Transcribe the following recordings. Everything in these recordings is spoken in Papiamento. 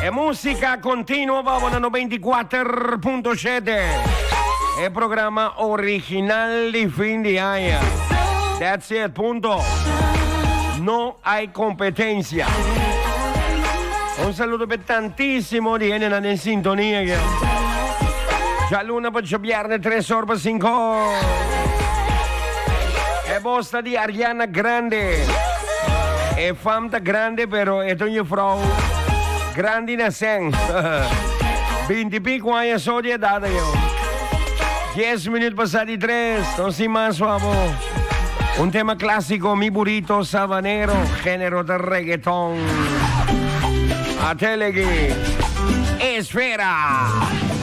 E músika kontinuo pa bo na 94.7. E programa original di fin di aña. That's it, punto. No hay competencia. Un saludo pe tantísimo di hendenan den sintonia ke. Djaluna pa djabièrnè tres or pa sinku or. E bos ta di Ariana Grande. E fam ta grande pero e ta un jufrou grandi na sèn. Binti pico aña so di edad ayo. Dies minuut pasa di tres. No sin mas wabo. Un tema clásico, Mi Burrito Sabanero, género ta reggaeton. Atelegi. Esfera.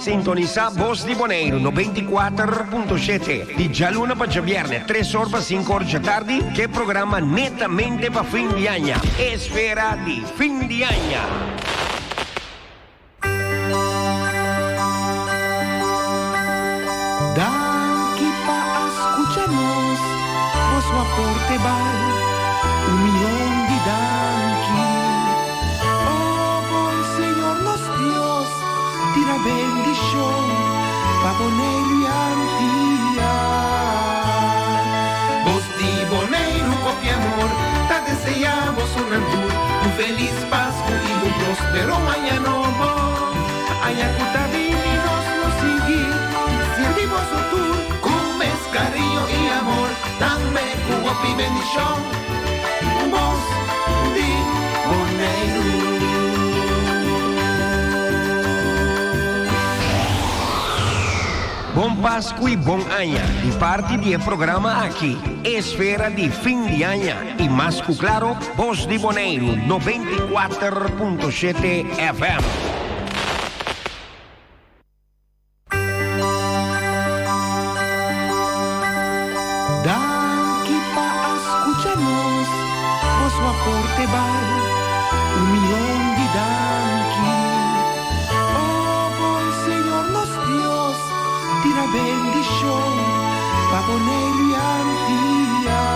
Sintonisá Bos di Boneiru 94.7 di djaluna pa djabièrnè tres or pa sinku or djatardi ku e programa Netamente pa Fin di Aña. Esfera di Fin di Aña! Dios tira bendishon pa Boneiru i Antia. Bos di Boneiru hopi amor ta deseá bosonan tur un felis Pasku i un prospero aña nobo. Aña ku ta bini nos lo sigui sirbi boso tur ku mes kariño i amor, tambe ku hopi bendishon. Bos di Boneiru. Bon Pasku i bon aña di parti di e programa aki, Esfera di Fin di Aña i mas ku klaro, Bos di Boneiru 94.7 FM. Danki pa a skucha nos, boso aporte bal un mion di danki. O bon Señor nos Dios, tira bendishon pa Boneiru i Antia.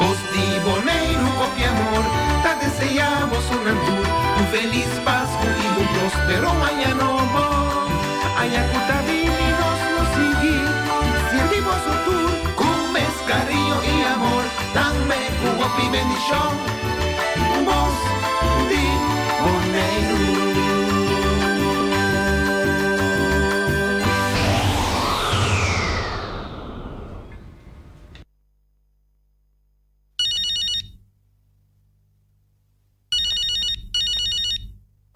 Bos di Boneiru hopi amor ta deseá bosonan tur un felis Pasku i un prospero aña nobo. Aña ku ta bini nos lo sigui sirbi boso tur ku mes kariño i amor, tambe ku hopi bendishon. Bos di Boneiru.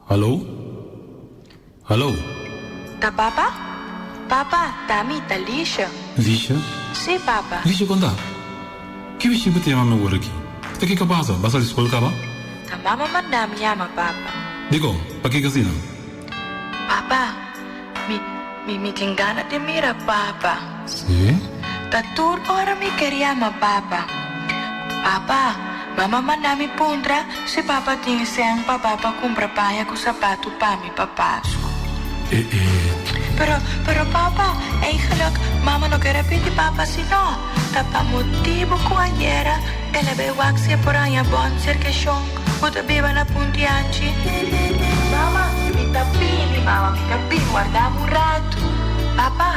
Hallo? Hallo? Ta papa? Papa, ta mi, ta Lisha. Lisha? Sí, papa. Lisha, kon ta? Ki bishí bo ta yama mi awor aki? Ta kiko pasa? Bo a sali skol kaba? Ta mama manda mi yama papa. Dikon? Pakiko asina? Papa, mi, mi, mi tin gana di mira papa. Sí? Ta tur ora mi ker yama papa. Papa, mama manda mi puntra si papa tin sèn pa papa kumpra paña ku sapatu pa mi pa Pasku. E, e. Pero, pero papa, eigenlijk mama no ker a pidi papa si no. Ta pa motibu ku ayera el a bai wak si e por haña bon serka e shon ku ta biba na Puntianchi. Mama, mi ta bini, mama, mi ta bini, warda mi un ratu. Papa,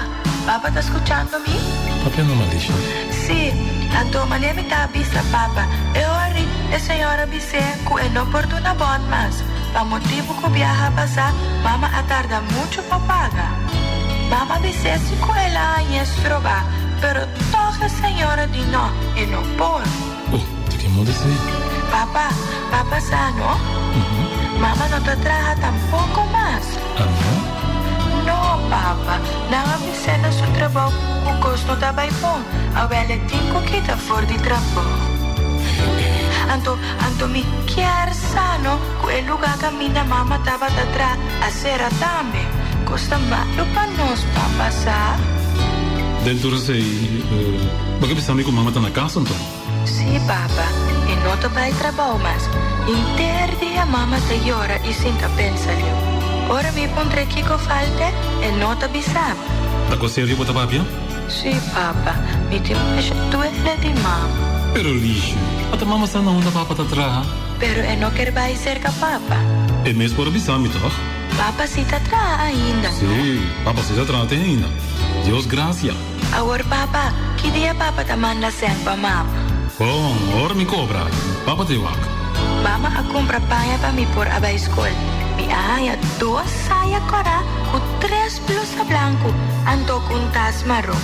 papa ta skuchando mi? Papia no malisha. Sí, anto manera mi ta bisa papa, e ora e señora bis'é ku e no por duna bon mas, pa motibu ku biaha pasá mama a tarda muchu pa paga. Mama bis'é si ku el a hañ'é strobá, pero tòg e señora di no, e no por. Oh, ta ke moda esei? Papa, papa sa no? Mama no ta traha tampoko mas. Ah no? No, papa. Nan a bis'é na su trabou ku kos no ta bai bon. Awel e tin ku kita for di trabou. Anto, anto mi kier sa no ku e lugá kaminda mama tabata traha a sera tambe. Kos ta malu pa nos, papa sa. Den tur esei, bo ke bisa mi ku mama ta na kas anto? Sí, papa, e no ta bai trabou mas. Henter dia mama ta yora i sinta pensa riu. Ora mi puntr'é kiko falt'é, e no ta bisa mi. Ta ku serio bo ta papia? Sí, papa, mi tin masha duele di mama. Pero Liesje, ata mama sa na unda papa ta traha? Pero e no ker bai serka papa. E mes por a bisa mi, tòg? Papa sí ta traha ainda, no? Sí, papa sí ta traha te ainda. Dios gracia. Awor papa, ki dia papa ta manda sèn pa mama? Bon, ora mi kobra, papa ta e wak. Mama a kumpra paña pa mi por a bai skol. Mi a haña dos saya kòrá ku tres blusa blanku anto ku un tas maron.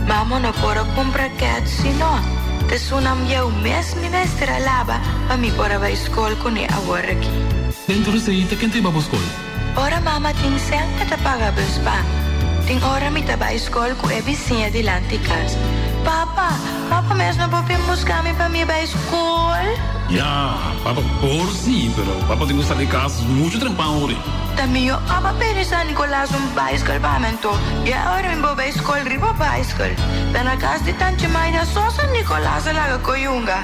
Mama no por a kumpra kèts sino te sunam yeu mes mi mester a laba pa mi por a bai skol kuné awor aki. Dentro esei ta ken ta hiba bo skol? Ora mama tin sèn e ta paga bus pa mi. Tin ora mi ta bai skol ku e bisiña dilanti kas. Papa, papa mes no por bin buska mi pa mi bai skol? Ya, papa por si, pero papa tin ku sali kas muchu trempan ori. Ta mihó papa pidi San Nicolas un baiskel pa mi anto. Ya ora mi por bai skol riba baiskel. Ta na kas di Tanchi Maida so San Nicolas a laga koyunga.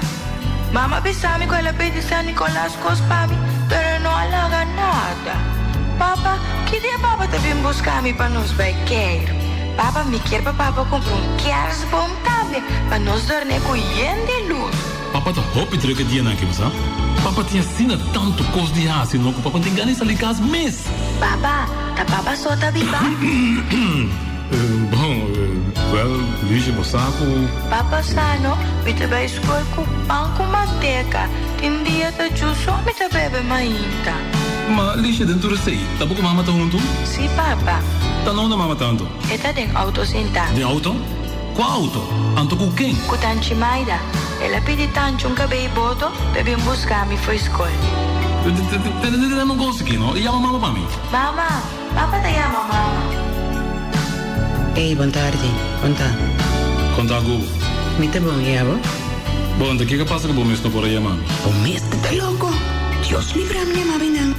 Mama bisa mi ku el a pidi San Nicolas kos pa mi, pero e no a laga nada. Papa, ki dia papa ta bin buska mi pa nos bai keiru? Papa, mi kier pa papa kumpra un kersboom tambe pa nos dorne ku yen di lus. Papa ta hopi druk e dianan aki, bo sa. Papa tin asina tantu kos di hasi no ku papa no tin gana di sali kas mes. Papa, ta papa so ta biba? Bon, wèl, Luigi, bo sa ku. Papa sa no, mi ta bai skol ku pan ku manteka. Tin dia ta djus so mi ta bebe mainta. Ma, Licia, den tur esei, ta bo ku mama ta huntu? Si, papa. Ta no unda mama ta anto? E ta den auto sintá. Den auto? Kua auto? Anto ku ken? Ku Tanchi Maida. El a pidi Tanchi un kabei boto p'e bin buska mi fo'i skol. Tende tende un kos aki, no? Yama mama pa mi. Mama! Papa ta yama mama. Ey, bon tardi. Kon ta? Kon ta ku bo? Mi ta bon, i abo? Bon, ta kiko pasa ku bo mes no por a yama mi? Bo mes ta ta loko! Dios libra mi yama binan.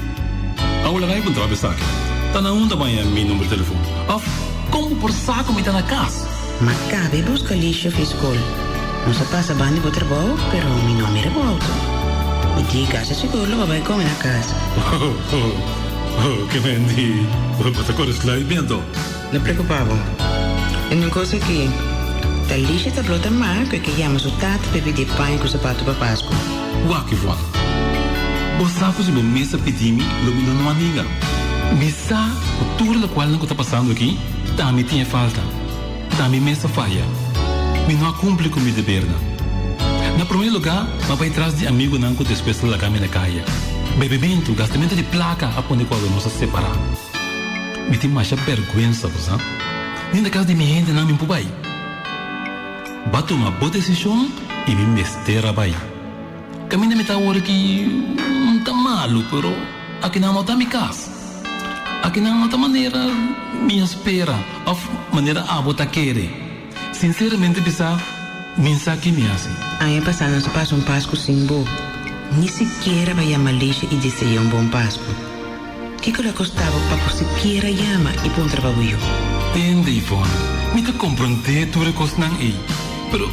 Awo laga mi puntra bo esaki. Ta na unda bo a yama mi number telefon? Of kon bo por sa ku mi ta na kas? Ma kabe buska Lisha fi skol. Nos a pasa banda di bo trabou, pero mi no a mira bo auto. Mi di gasa sigur lo bo bai kome na kas. Oh, oh, oh, ke men di bo ta kore sluit mi anto. No preocupa bo. E un cos aki, ta Lisha ta blota ma cu e ke yama su tata pa e pidi paña cu zapato pa Pascu. Wak, Yvonne. Bo sa cu si bo mes a pidi mi, lo mi no no a ninga. Mi sa cu tur locualnan cu ta pasando aki, ta mi tin e falta. Ta mi mes a faya. Mi no a cumpli cu mi debernan. Na prome lugar, m'a bay tras di amigunan cu despues a laga mi na caya. Bebementu, gastamentu di placa a pone cu awe nos a separa. Mi tin masha berguensa, bo sa. Ni na cas di mi hendenan mi por bay. Ba tuma bo decision y mi mester a bay. Caminda mi ta awor aki no ta malu, pero akinan no ta mi cas. Akinan no ta manera mi a spera of manera abo ta kere. Sinceramente bisa, mi sa ki mi haci. Aña pasá nos a pasa un Pasku sin bo. Ni sikiera ba yama Lisha i dese'é un bon Pasku. Kiko lo a kosta bo pa bo sikiera yama i puntra pa bo yu? Tende, Yvonne, mi ta komprondé tur e kosnan ei, pero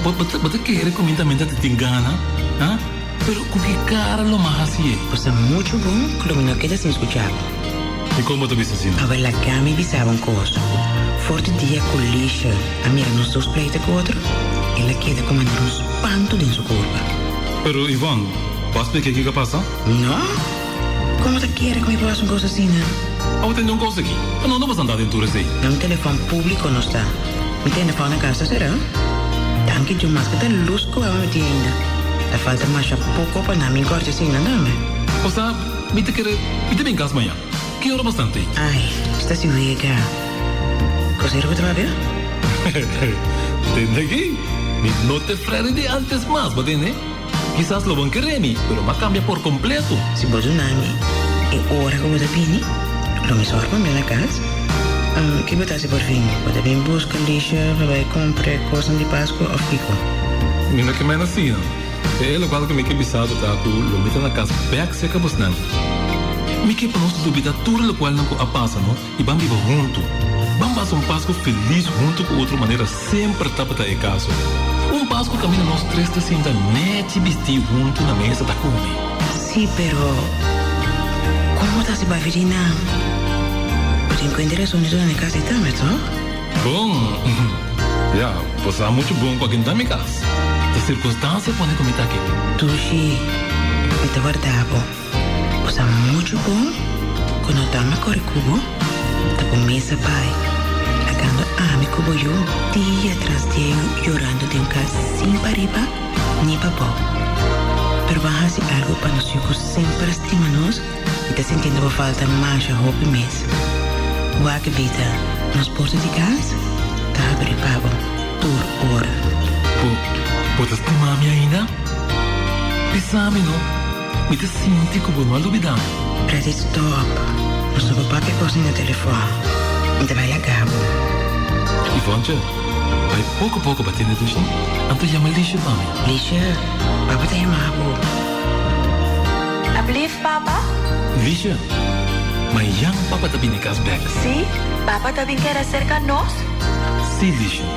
bo, bo, bo ta kere ku mi tambe ta tin gana, ha? Pero ku ki kara lo m'a hasi ei? Bo sa muchu bon ku lo mi no keda sin skucha bo. I kon bo ta bisa asina? Awe laga mi bisa bo un kos. For di dia ku Lisha a mira nos dos pleita ku otro, el a keda ku manera un spantu den su kurpa. Pero, Yvonne, bo a splika kiko a pasa? No! Kon bo ta kere ku mi por hasi un kos asina? Awe tende un kos aki. Ta no no bo santa den tur esei. Na un telefòn públiko nos ta. Mi telefòn na kas ta será. Danki Dios maske ta lus ku awe mi tin ainda. Ta falta masha poko pa nan bin kòrta esei nan tambe. Osea, mi ta kere mi ta bin kas mañan. Ki ora bastante? Ai, sta si wega. Kosero bo ta papia? Tende aki, mi no ta frere di antes mas, bo tende? Kisas lo bon kere mi, pero m'a kambia por kompleto. Si bo duna mi e ora ku bo ta bini, lo mi sòru pa mi na kas. Ki bo ta hasi por fin? Bo ta bin buska Lisha pa bai kumpra e kosnan di Pasku òf kiko? Mi no ke mena asina. E lokual ku mi ke bisa bo ta ku lo mi ta na kas bèk serka bosnan. Mi ke pa nos lubida tur lokualnan ku a pasa no i ban biba huntu. Ban pasa un Pasku felis huntu ku otro manera semper tabata e kaso. Un Pasku kaminda nos tres ta sinta nèchi bistí huntu na mesa ta kome. Sí, pero kon bo ta hasi babi di nan? Bo tin kuenta rason di duna mi kas ei tambe, tòg? Bon, ya, bo sa muchu bon ku a kenta mi kas. Ta sirkunstansia pone ku mi ta aki. Dushi, mi ta warda bo. Bo sa muchu bon ku no ta mi kore ku bo, ta bo mes a bai, lagando ami ku bo yu dia tras dia yorando den kas sin pariba ni pabou. Pero bo a hasi algu pa nos yu ku semper a stima nos i ta sintiendo bo falta masha hopi mes. Wak bida, nos porta di kas ta habri pa bo tur ora. Bo, bo ta stima mi ainda? Bisa mi no. Mi ta sinti ku bo no a lubidá mi. Ready stop. Nos no por papia kos ni na telefòn. Mi ta bai laga bo. Yvonne, bai poko poko pa tende dushi, anto yama Lisha pa mi. Lisha, papa ta yama bo. Ablief, papa? Lisha, mayan papa ta bini kas bèk. Sí, papa ta bin keda serka nos? Sí, Lisha.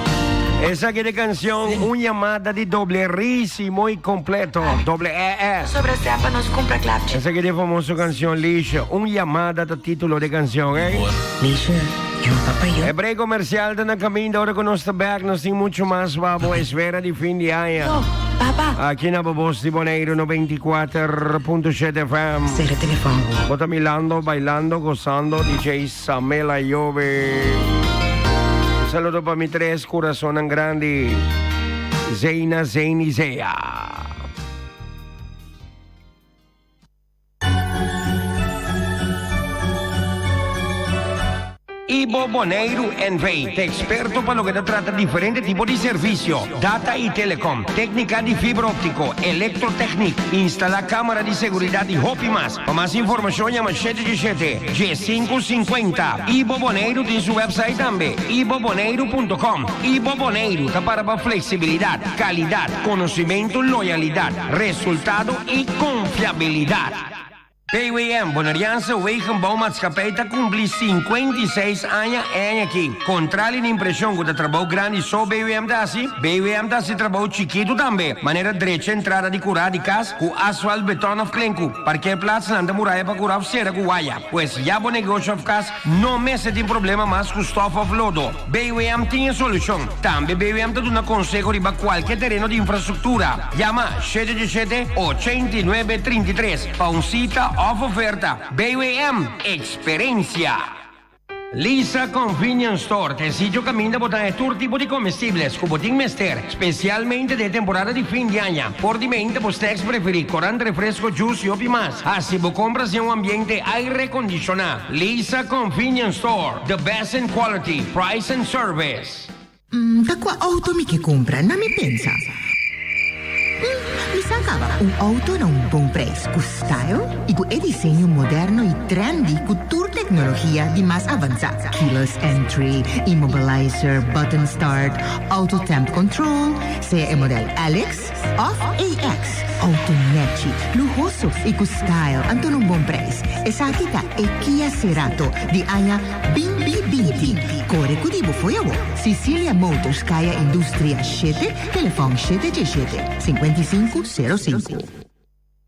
Esaki ta e canción Un llamada di doble rísimo y completo, doble EE. Sobra sea pa nos cumpra klapchi. Esaki ta e famoso canción Lisha, Un llamada ta título di e canción, eh. Lisha, yama papa yo. E break comercial ta na caminda, ora cu nos ta back nos tin mucho mas pa bo esfera di fin di aña. Papa. Aki na bo bos di Boneiru 94.7 FM. Sera telefòn. Bo ta milando, bailando, gozando DJ Samela Jove. Un saludo pa mi tres curasonnan grandi, Zeina, Zein y Zea. Ibo Boneiru NV ta eksperto pa loke ta trata diferente tipo di servisio, data i telecom, téknika di fibra óptiko, elektrotèknik, instalá kámara di seguridat i hopi mas. Pa mas informashon yama 717 1550. Ibo Boneiru tin su wèpsait tambe, iboboneiru punto com. Ibo Boneiru ta para pa fleksibilidat, kalidat, konosimentu, loyalidat, resultado i konfiabilidat. BWM, Boneriaanse Wegenbouwmaatschappij, ta kumpli 56 aña e aña aki. Kontrali na impreshon ku ta trabou grandi so BWM ta hasi, BWM ta hasi trabou chikitu tambe, manera drecha entrada di kurá di kas ku asfalt, beton òf klenku, parkeerplaatsnan ta muraya pa kurá òf sera ku waya. Pues ya bo negosio òf kas no mester tin problema mas ku stòf òf lodo. BWM tin e solushon. Tambe BWM ta duna konseho riba kualke tereno di infrastruktura. Yama 787 89 33 pa un sita òf oferta. BWM, Eksperensia! Lisa Convenience Store ta e sitio kaminda bo ta haña tur tipo di komestibles ku bo tin mester, spesialmente den e temporada di fin di aña. Por di meinta bo snacks preferí, korant, refresko, juice i hopi mas. Hasi bo kompras den un ambiente airekondishoná. Lisa Convenience Store, the best in quality, price and service. Mm, ta kua outo mi ke kumpra? Na mi pensa. Mm, mi sa kaba. Un outo na un bon prijs, ku style i ku e diseño moderno i trendy ku tur teknologia di mas avansá. Keyless entry, immobilizer, button start, auto temp control, sea e model LX òf AX. Outo nèchi, luhoso i ku style anto na un bon prijs. Esaki ta e Kia Cerato di aña Binti binti. Kore ku di bo fo'i awor. Cicilia Motors Kaya Industria shete, telefòn shete djeshete, 55 05.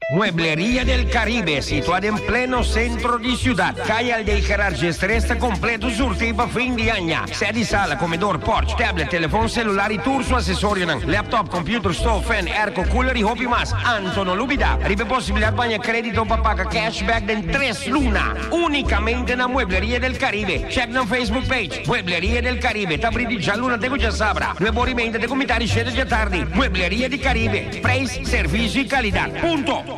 Muebleria del Caribe, situá den pleno sentro di siudat, Kaya Aldey Gerard Gestres ta kompleto surtí pa fin di aña. Sè di sala, komedor, porch, tablet, telefòn selular i tur su asesorionan, laptop, computer, stoof, fan, airco, cooler i hopi mas. Anto no lubidá riba e posibilidat pa haña krédito pa paga cashback den tres luna. Únikamente na Muebleria del Caribe. Check nan Facebook page, Muebleria del Caribe. Ta abrí di djaluna te ku djasabra, nuebe ora i meinta te ku mitá di shete djatardi. Muebleria di Caribe, Prijs, servisio i kalidat. Punto!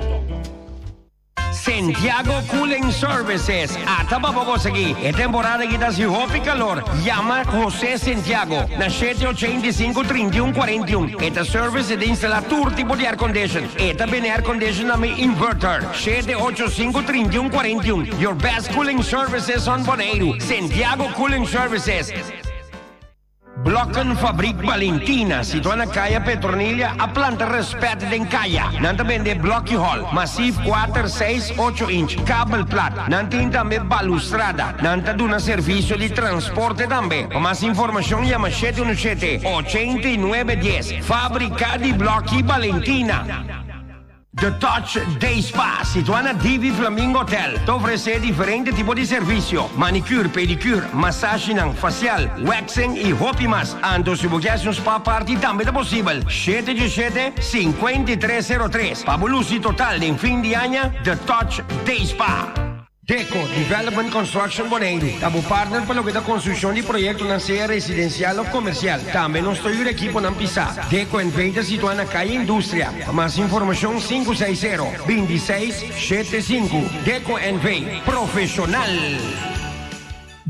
Santiago Cooling Services ata pa bo konsegui. E temporada aki ta hasi hopi kalor. Yama Jose Santiago na shete 85 31 41. E ta service e ta instalá tur tipo di aircondition. E ta bende aircondition na mi inverter. Shete ocho sinku 31 41. Your best cooling services on Boneiru. Santiago Cooling Services. Blokkenfabriek Valentina, situá na Kaya Petronilia, a planta rèspèt den kaya. Nan ta bende blòki hòl, masif kuater, seis, ocho inch, kabel plat. Nan tin tambe balustrada. Nan ta duna servisio di transporte tambe. Pa mas informashon yama shete unu shete, 89 dies. Fábrika di Blòki Valentina. The Touch Day Spa, situá na Divi Flamingo Hotel, ta ofresé diferente tipo di servisio, manicure, pedicure, masashinan, facial, waxing i hopi mas. Anto si bo ke hasi un spa party tambe ta posibel. Shete djeshete, 5303 Pa bo lusi total den fin di aña, The Touch Day Spa. Deco Development Construction Boneiru ta bo partner pa loke ta konstrukshon di proyektonan sea residensial òf komersial. Tambe nos ta yuda ekiponan pisá. Deco NV ta situá na Kaya Industria. Pa mas informashon 560, 26, 75. Deco NV, profeshonal!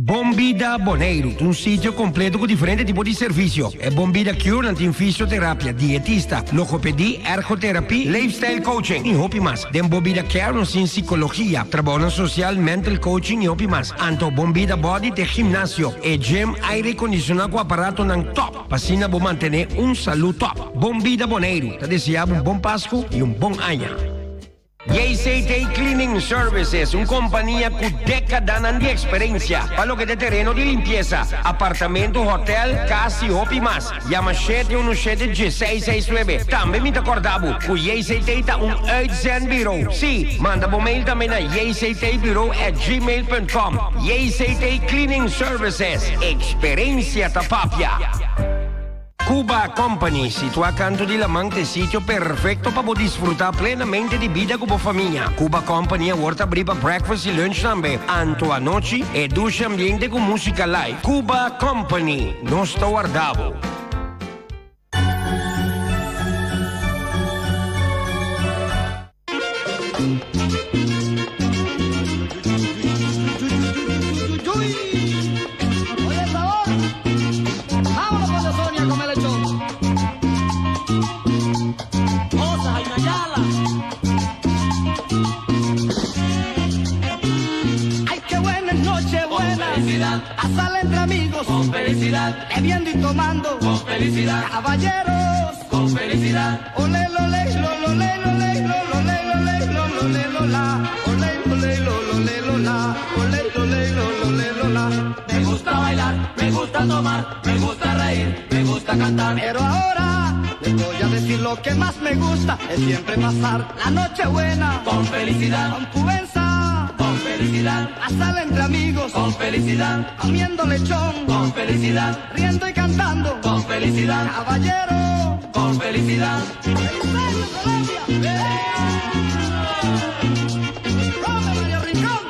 Bon Bida Boneiru ta un sitio kompleto ku diferente tipo di servisio. E Bon Bida Cure nan tin fisioterapia, dietista, logopedie, ergoterapie, leefstijl coaching i hopi mas. Den Bon Bida Care nos tin sikologia, trabounan sosial, mental coaching i hopi mas. Anto Bon Bida Body ta e gimnasio, e gym aire kondisioná ku aparatonan top pa asina bo mantené un salú top. Bon Bida Boneiru ta deseá bo un bon Pasku i un bon aña. JCT Cleaning Services, un kompania ku dékadanan di eksperensia pa loke ta tereno di limpiesa, apartamento, hotèl, kas i hopi mas. Yama shete unu shete dieseis seis nuebe. Tambe mi ta kòrda bo ku JCT ta un uitzendburo. Sí, manda bo mail tambe na jctbureau@gmail.com. JCT Cleaning Services, eksperensia ta papia. Cuba Company, situá kantu di laman, ta e sitio perfekto pa bo disfrutá plenamente di bida ku bo famia. Cuba Company awor ta abrí pa breakfast i lunch tambe. Anto anochi, e dushi ambiente ku músika live. Cuba Company, nos ta warda bo. Con felicidad, Bebiendo y tomando. Con felicidad, Caballeros. Con felicidad. Ole, lo, le, lo, lo, le, lo, le, lo, lo, le, lo, le, lo, lo, le, lo, la. Ole, lo, le, lo, lo, le, lo, la. Ole, lo, le, lo, lo, le, lo, la. Me gusta bailar, me gusta tomar, me gusta reír, me gusta cantar. Pero ahora les voy a decir lo que más me gusta es siempre pasar la noche buena. Con felicidad, Con pubenza. Con felicidad, Pasar entre amigos. Con felicidad, Comiendo lechón. Con felicidad, Riendo y cantando. Con felicidad, Caballero. Con felicidad. ¡En serio, Colombia! ¡Come, Mario Rincón!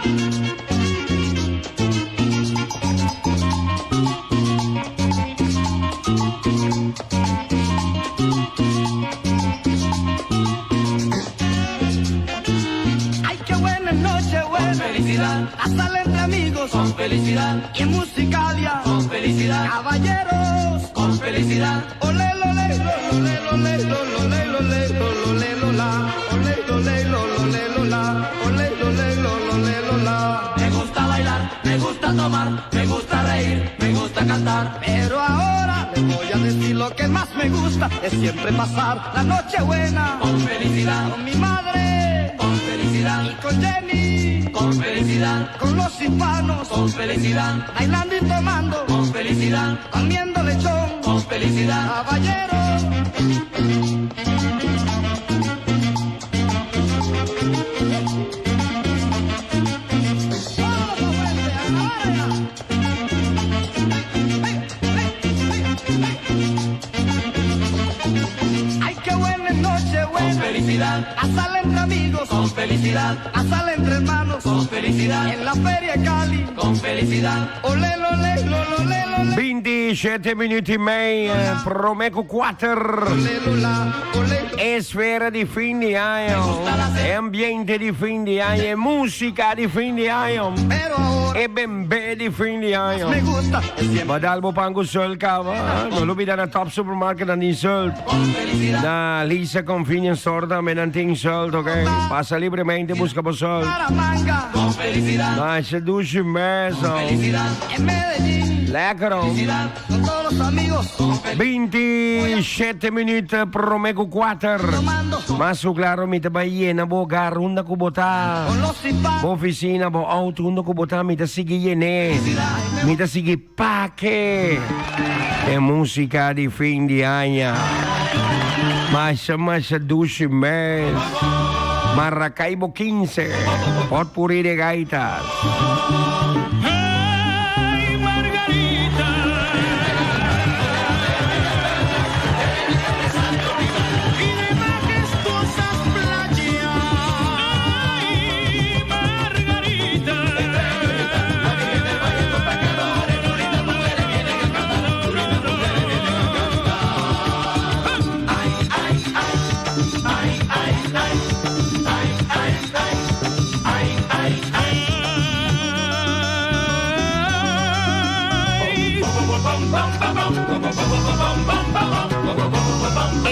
¡Ay, qué buena noche buena! Con felicidad. Pasar entre amigos. Con felicidad. Y en musicalia. Con felicidad. Caballeros. Con felicidad. Ole, lo, le, lo, lo, le, lo, le, lo, lo, le, lo, le, lo, lo, le, lo, la. Ole, lo, le, lo, lo, le, lo, la. Ole, lo, le, lo, lo, le, lo, la. Me gusta bailar, me gusta tomar, me gusta reír, me gusta cantar. Pero ahora les voy a decir lo que más me gusta es siempre pasar la noche buena. Con felicidad. Con mi madre. Con felicidad. Y con Jenny. Con felicidad. Con los hispanos. Con felicidad. Bailando y tomando. Con felicidad. Comiendo lechón. Con felicidad. Caballero. Ay, qué buena noche buena. Con felicidad. Pasarla entre amigos. Con felicidad. Pasarla entre hermanos. Con felicidad. En la feria de Cali. Con felicidad. Ole, lo, le, lo, lo, le, lo, le. 27 minuut i mei, promé ku kuater. Esfera di fin di aña, e ambiente di fin di aña, e música di fin di aña, e bembé di fin di aña. Bo dal bo pan ku sùlt kaba, no lubida na Top Supermarket nan tin sùlt. Na Lisa Convenience Store tambe nan tin sùlt, ok? Pasa libremente buska bo sùlt. Masha dushi mes. Lekker oh. 27 minuut prome ku kuater. Mas ku klaro mi ta bai yena bo hogar unda ku bo ta. Bo oficina, bo auto unda ku bo ta mi ta sigui yené. Mi ta sigui pake. E música di fin di aña. Masha masha dushi mes. Maracaibo 15. Potpourri de gaitas.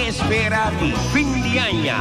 Espera di fin di aña.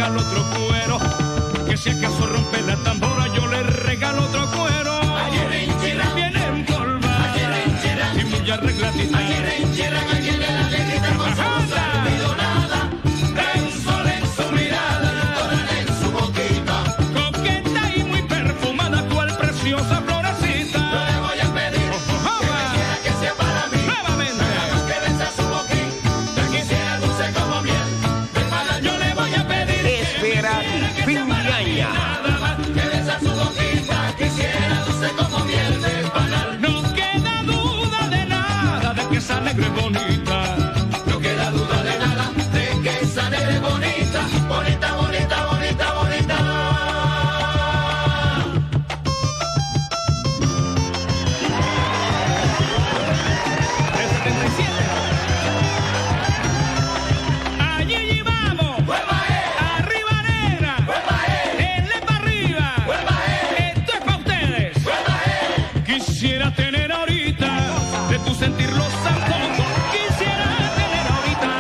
regalo otro cuero. Que si acaso rompe la tambora, yo le regalo otro cuero. Bien empolvada y muy arregladita. Ajá. Un sol en su mirada y un coral en su boquita. Coqueta y muy perfumada, cual preciosa florecita. Yo le voy a pedir que me quiera que sea para mí. Nuevamente. Nada más que besa su boquita. Quisiera dulce como miel. De panal yo le voy a pedir. Espera fin de año. Nada más que besar su boquita. Quisiera dulce como miel de panal. No queda duda de nada de que esa negra es bonita. No queda duda de nada de que esa negra es bonita. Bonita, bonita, bonita, bonita. El 77. Allí vamos. Arriba negra. Denle pa' arriba. Esto es pa' ustedes. Quisiera tener ahorita de tu sentir los antojos. Quisiera tener ahorita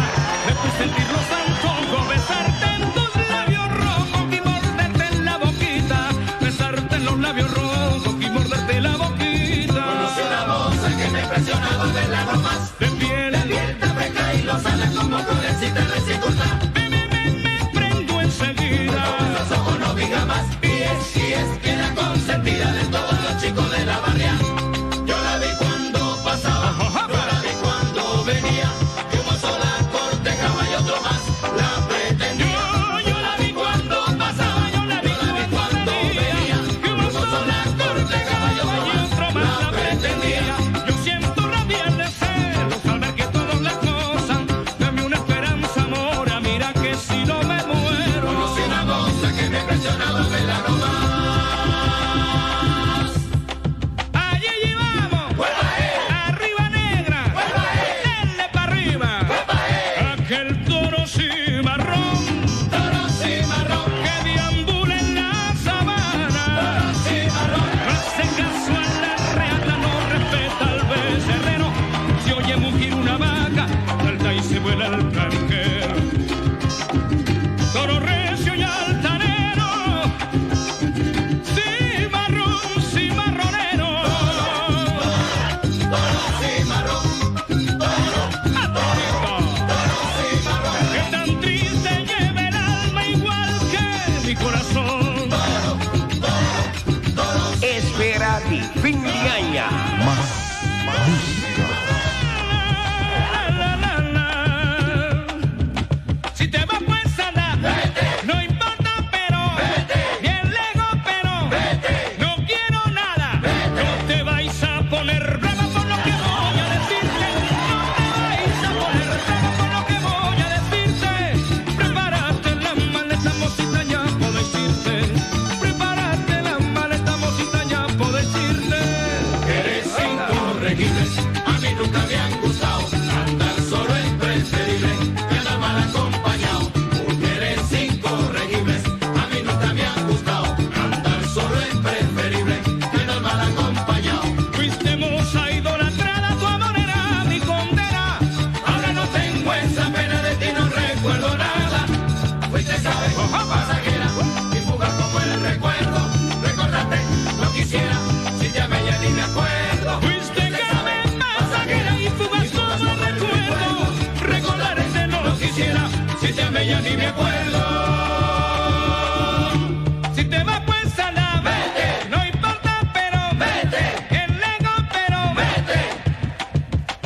de tu sentir los antojos. Besarte en tus labios rojos y morderte en la boquita. Besarte en los labios rojos y morderte la boquita. Conocí una moza que me impresionaba de la más. De piel, De piel tan fresca y lozana como florecita recién cortada. me, me, me, me prendo enseguida. Los ojos no diga más. Y es que la consentida de todos los chicos de la barria. Yo la vi cuando pasaba, yo la vi cuando venía. Que un mozo la cortejaba y otro más la pretendía. Yo la vi cuando pasaba, yo la vi cuando venía. Que un mozo la cortejaba y otro más la pretendía. Yo siento rabia de celos al ver que todos la gozan. Dame una esperanza, mora, mira que si no me muero. Conocí una moza que me impresionaba de la más. Allí vamos, arriba negra, denle pa' arriba. Aquel toro cimarrón, Toro cimarrón, que deambula en la sabana. toro cimarrón. No hace caso a la reata, no respeta al becerrero. Si oye mugir una vaca, salta y se vuela el tranquero. Toro recio y altanero, cimarrón, cimarronero. Toro cimarrón, toro, toro cimarrón. Que tan triste lleva el alma igual que mi corazón. Espera fin de año. Más música. La, la, la, la. Si te vas pues anda, no importa pero, bien lejos pero, no quiero nada, no te vais a poner brava por lo que voy a decirte, no te vais a poner brava por lo que voy a decirte, prepárate la maleta mocita ya podés irte, prepárate la maleta mocita ya podés irte. Eres incorregible, a mí nunca me han gustado. Andar solo es preferible que andar mal acompañado. Mujeres incorregibles, a mí nunca me han gustado. Andar solo es preferible que andar mal acompañado. Fuiste moza idolatrada, tu amor era mi condena. Ahora no tengo esa pena de ti, no recuerdo nada. Fuiste, sabes, pasajera y fugaz como el recuerdo. Recordarte, no quisiera, si te amé ya ni me acuerdo. Fuiste carmen pasajera y fugaz como el recuerdo. Recordarte no quisiera, si te amé ya ni me acuerdo. Si te vas pues anda, Vete. No importa pero, Vete. Bien lejos pero, Vete.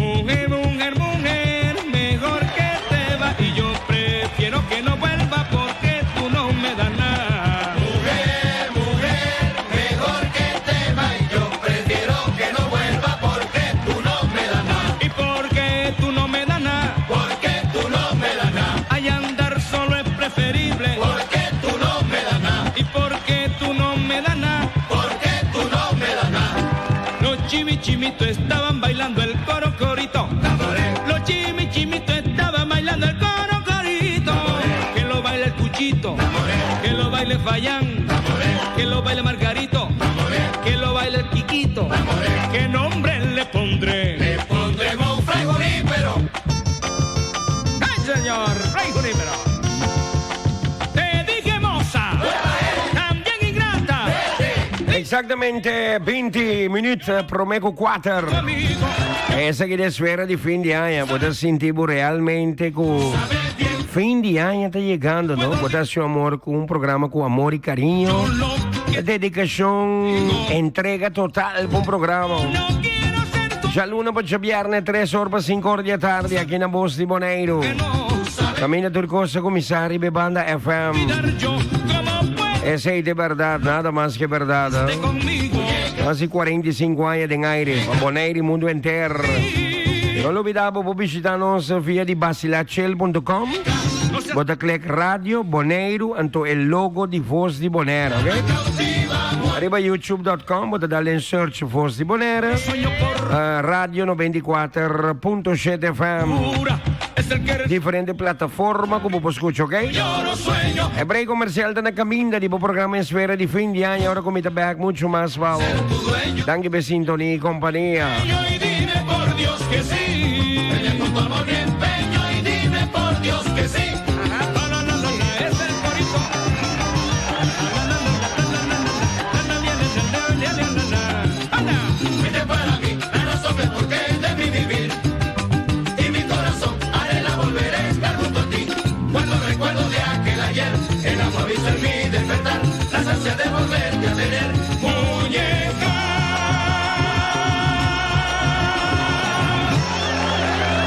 Mujer, mujer, mujer, mejor que te va. Y yo prefiero que no vuelva porque tú no me das nada. Mujer, mujer, mejor que te va y yo prefiero que no vuelva porque tú no me das nada. Y porque tú no me das nada. Porque tú no me das nada. Ay, andar solo es preferible. Porque tú no me das nada. Y porque tú no me das nada. Porque tú no me das nada. Los chimichimitos estaban bailando el coro corito. Los chimichimitos estaban bailando el coro corito. Que lo baile el cuchito. Que lo baile Fayán. Que lo baile Margarito. Que lo baile el Quiquito. ¿Qué nombre le pondré? Le pondremos Fray Junípero. ¡Ay, señor! ¡Fray Junípero! Te Exactamente 20 minuut prome cu 4. Esaki ta esfera di fin di aña. Bo ta sinti bo realmente cu fin di aña ta yegando, no? Bo ta haci amor cu un programa cu amor y cariño, dedicacion, entrega total pa un programa. Djaluna pa djabierne, 3 or pa 5 or di atardi, aki na Bos di Boneiru. Caminda tur cos a cuminsa riba e banda FM. Esey ta e berdad, nada mas ke berdad. Casi 45 aña den aire, pa Boneiru y mundo enter. No lubida bo por bishita nos via di basilachel.com. Bo ta click Radio Boneiru, anto e logo di Voz di Bonaire, ok? Ariba youtube.com bo ta dal den search Voz di Bonaire, Radio 94.7 FM. Diferente plataforma ku bo por skucha, ok? E break komersial ta na kaminda di bo programa Esfera di fin di aña. Ora ku mi ta bek muchu mas pa bo. Danki pa e sintonia i kompania.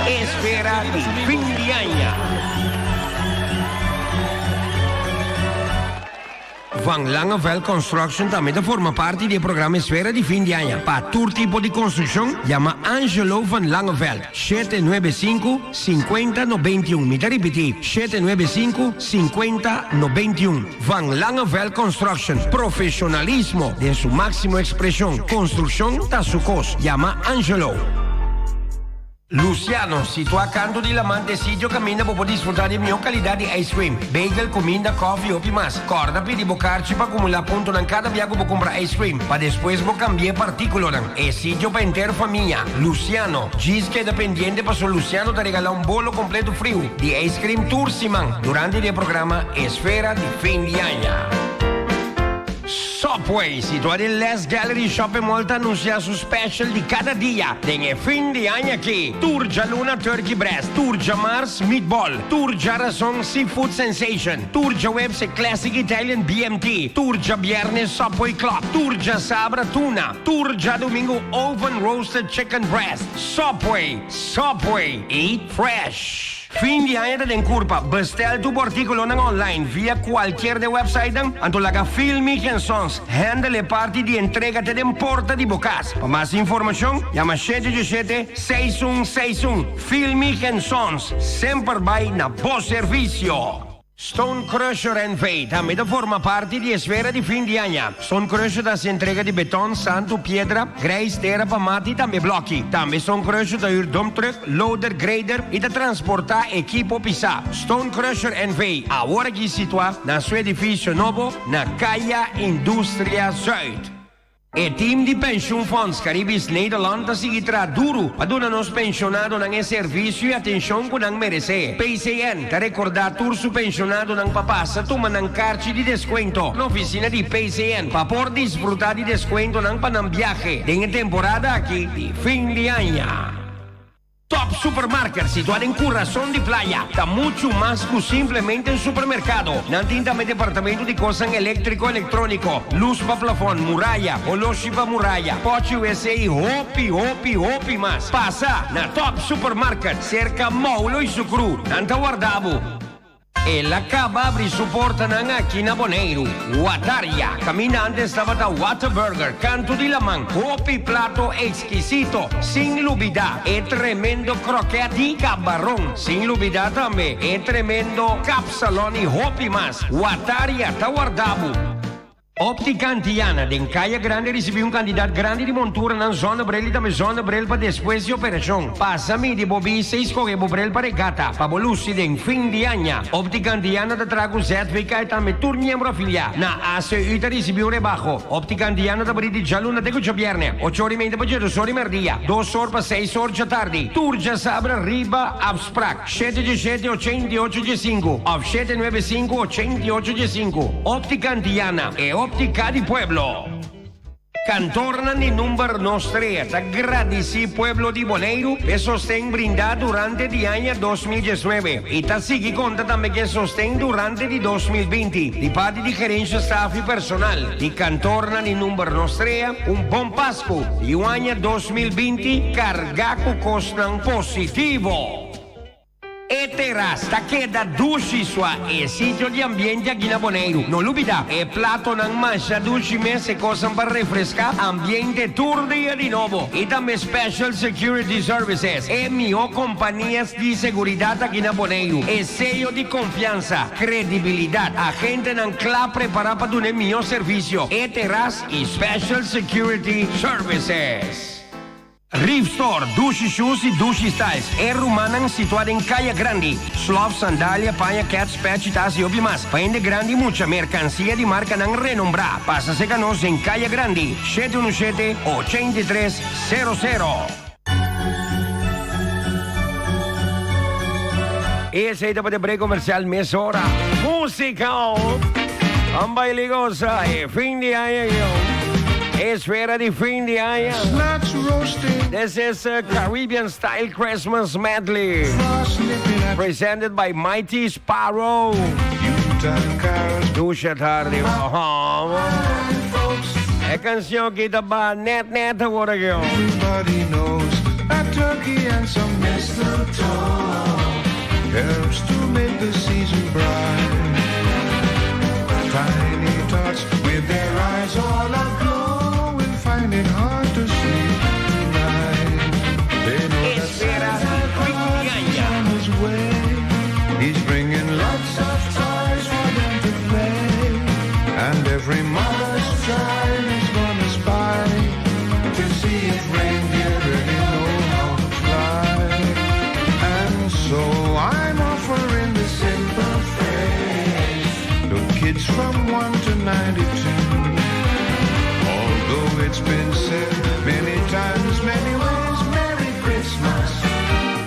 Espera di fin di aña. Van Langeveld Construction tambe ta forma parti di e programa Esfera di Fin di Aña. Pa tur tipo di construccion, yama Angelo van Langeveld, 795 50 91. Mi ta ripiti, 795 50 91. Van Langeveld Construction, profesionalismo den su maximo expresion. Construccion ta su cos. Yama Angelo. Luciano, situá kantu di laman t'e sitio kaminda bo por disfrutá di e mihó kalidat di ice cream, bagel, kuminda, kòfi i hopi mas. Kòrda pidi bo karchi pa akumulá puntonan kada bia ku bo kumpra ice cream, pa despues bo kambi'é pa artíkulonan. E sitio pa henter famia. Luciano, djis keda pendiente paso Luciano ta regalá un bolo kompleto friu di ice cream tur siman durante di e programa Esfera di Fin di Aña. Subway, situá den Les Gallery Shopping Mall ta anunsiá su special di kada dia den e fin di aña aki, Tur djaluna Turkey Breast, tur djamars Meatball, tur djarason Seafood Sensation, tur djaweps e Classic Italian BMT, tur djabièrnè Subway Club, tur djasabra Tuna, tur djadumingu Oven Roasted Chicken Breast. Subway, Subway, eat fresh! Fin di aña ta den kurpa, bestel tur bo artíkulonan online via kualkier de websitenan, anto laga Filmi Gensons handle e parti di entrega te den porta di bo kas. Pa mas informashon, yama 787 6161. Filmi Gensons, semper bai na bo servisio! Stone Crusher NV. tambe ta forma parti di esfera di fin di aña. Stone Crusher ta hasi entrega di beton, santu, piedra, grijs, tera pa mata i tambe blòki. Tambe Stone Crusher ta hür dump truck, loader, grader i ta transportá ekipo pisá. Stone Crusher NV. Awor aki situá na su edifisio nobo na Kaya Industria Zuid. E team di Pensioenfonds Caribisch Nederland ta sigui traha duru pa duna nos penshonadonan e servisio i atenshon ku nan meresé. PCN ta rekordá tur su penshonadonan pa pasa tuma nan karchi di deskuento na ofisina di PCN pa por disfrutá di deskuentonan pa nan biahe den e temporada aki di fin di aña. Top Supermarket, situá den kurason di playa, ta muchu mas ku simplemente un supermerkado. Nan tin tambe departamento di kosnan eléktriko, elektróniko, lus pa plafòn, muraya, oloshi pa muraya, pòchi wc i hopi, hopi, hopi mas. Pasa na Top Supermarket, serka Moulo i Sukru. Nan ta warda bo. El a kaba abri su portanan aki na Boneiru. Wataria, kaminda antes tabata Whataburger, kantu di laman, hopi plato ekskisito, sin lubidá e tremendo krokèt di kabaron, sin lubidá tambe e tremendo kapsalon i hopi mas. Wataria ta warda bo. Optica Antiana den Kaya Grande ricibi un cantidad grandi di monturanan zonnebril y tambe zonnebril pa despues di operacion. Pasa midi bo bista y scoge bo bril pa regata pa bo luci den fin di aña. Optica Antiana ta traha cu ZVK y tambe tur miembro afilia na ACU ta ricibi un rebaho. Optica Antiana ta bri di djaluna te cu djabierne, ocho ora y media pa djedos ora y merdia, dos or pa seis or djatardi. Tur djasabra riba afsprak. 717 88 15 òf 795 88 15. Óptica Antiana, e óptica di pueblo. Kantornan di number Nos Trea ta gradisí pueblo di Boneiru p'e sosten brindá durante di aña 2019 i ta sigui konta tambe ku e sosten durante di 2020 di parti di gerensha, staf i personal di Kantornan di number Nos Trea. Un bon Pasku i un aña 2020 kargá ku kosnan positivo! E teras ta keda dushi sua e sitio di ambiente aki na Boneiru. No lubida, e platonan masha dushi mes, e kosnan pa refreská ambiente tur dia di nobo. I tambe Special Security Services, e mihó kompanias di seguridat aki na Boneiru. E seyo di konfiansa, kredibilidat, agentenan kla prepará pa duna e mihó servisio. E teras i Special Security Services. Reef Store, Dushi Shoes y Dushi Styles, e rumannan situa den Kaya Grandi. Slof, sandalia, paña, kets, pechi, tas y hopi mas. Pa hende grandi y mucha, mercancia di marcanan renombrá. Pasa seca nos den Kaya Grandi, 717 83 00. Esey tabata e break comercial mesora. Musica! Ban baila y goza e fin di aña yo. Esfera di fin di aña. This is a Caribbean Style Christmas Medley. Presented by Mighty Sparrow. Dusha tardi. E canción aki ta ba net net awor aki. Everybody knows a turkey and some mistletoe helps to make the season bright. Tiny tots with their eyes all aglow will find it hard to sleep tonight. They know that Santa Claus is on his way. He's bringing lots of toys for them to play. And every mother's child is gonna spy to see if reindeer really know how to fly. And so I'm offering this simple phrase to kids from 1 to 92. Although it's been said many times, many ways, Merry Christmas,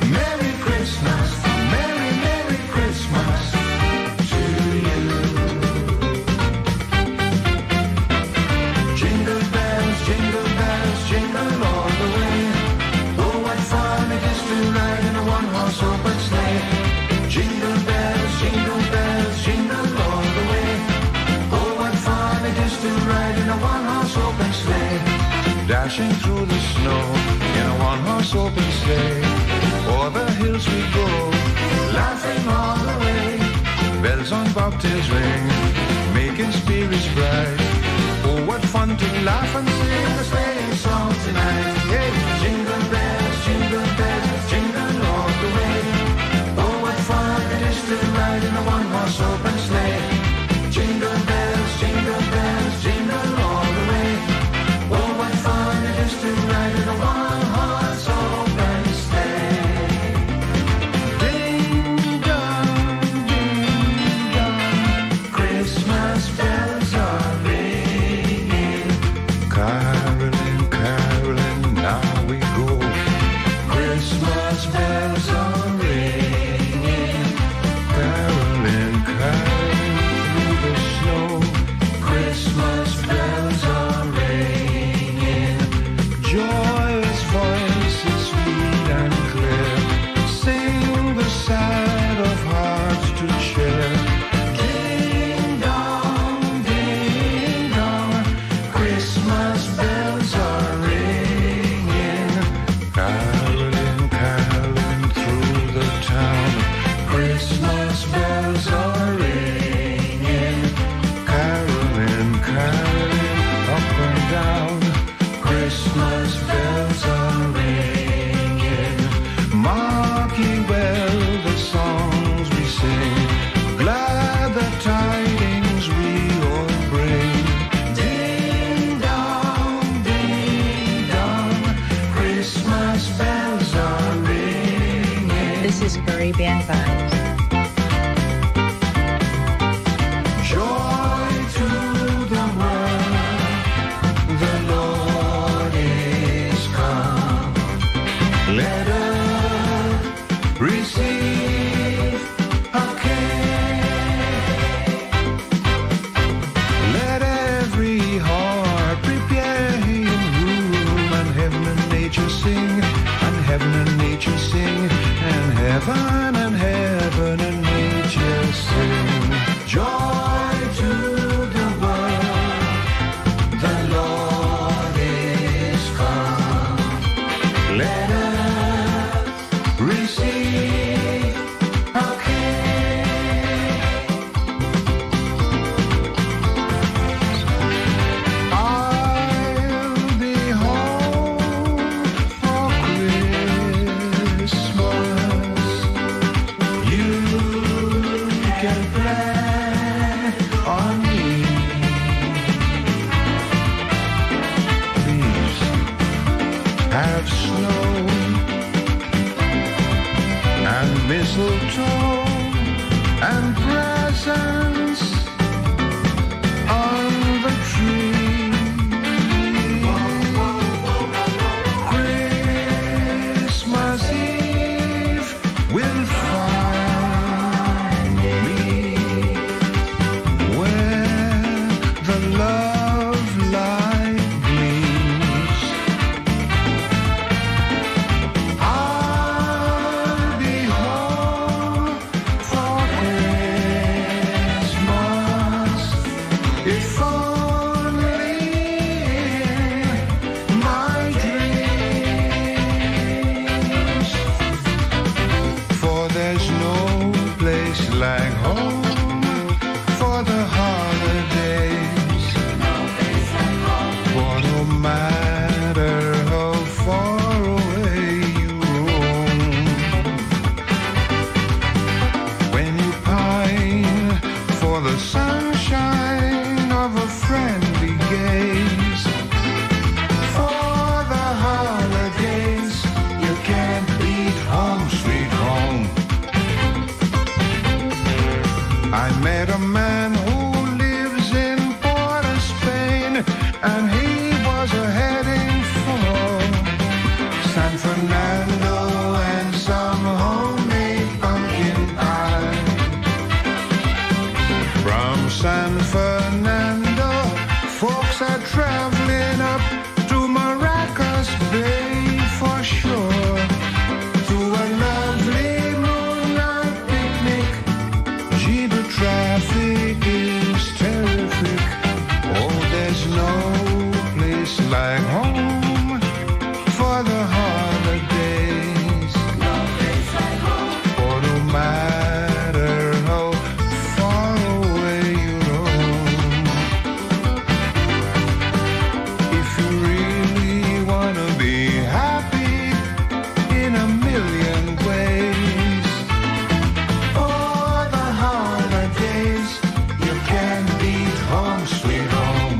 Merry Christmas, Merry, Merry Christmas to you. Jingle bells, jingle bells, jingle all the way. Oh, what fun it is to ride in a one-horse open sleigh. Jingle bells, jingle bells, jingle all the way. Oh, what fun it is to ride in a one-horse open sleigh. Dashing through the snow in a one-horse open sleigh. O'er the hills we go, laughing all the way. Bells on bobtails ring, making spirits bright. Oh, what fun to laugh and sing a sleighing song tonight. Hey, jingle bells, jingle bells, jingle all the way. Oh, what fun it is to ride in a one-horse open sleigh. Jingle bells, jingle bells, jingle all the way. Oh, what fun it is to ride in a one-horse open sleigh. Ding dong, ding dong, Christmas bells are ringing. Caroling, caroling, now we go. Christmas bells are ringing. Caroling, caroling through the snow. Christmas bells are ringing. Joyous voices sweet and clear sing the sad of hearts to cheer. Ding dong, ding dong, Christmas bells are ringing. Caroling, caroling through the town. Christmas bells are ringing. Caroling, caroling up and down. Christmas bells are ringing. Mark ye well the songs we sing. Glad the tidings we all bring. Ding dong, ding dong, Christmas bells are ringing. This is Caribbean Vibes. Joy to the world, the Lord is come. Let earth receive her King. Let every heart prepare his Heaven and heaven and nature sing. Joy to the world, the Lord is come. Let us receive our King. I'll be home for Christmas. You can plan on me. Please have snow and mistletoe and presents on the tree. Christmas Eve will find me where the love light gleams. I'll be home for Christmas. If only in my dreams. For there's no place like home for the holidays. For no matter how far away you roam, when you pine for the sunshine of a friendly gaze, for the holidays you can't beat home, sweet home. I met a man who lives in Port of Spain, and he was a heading for San Fernando and some homemade pumpkin pie. From San Fernando, folks are traveling up to Maracas Bay for sure. To a lovely moonlight picnic. Gee, the traffic is terrific. Oh, there's no place like home for the holidays. For no matter how far away you roam, if you really wanna be happy in a million ways, for the holidays, you can't beat home, sweet home.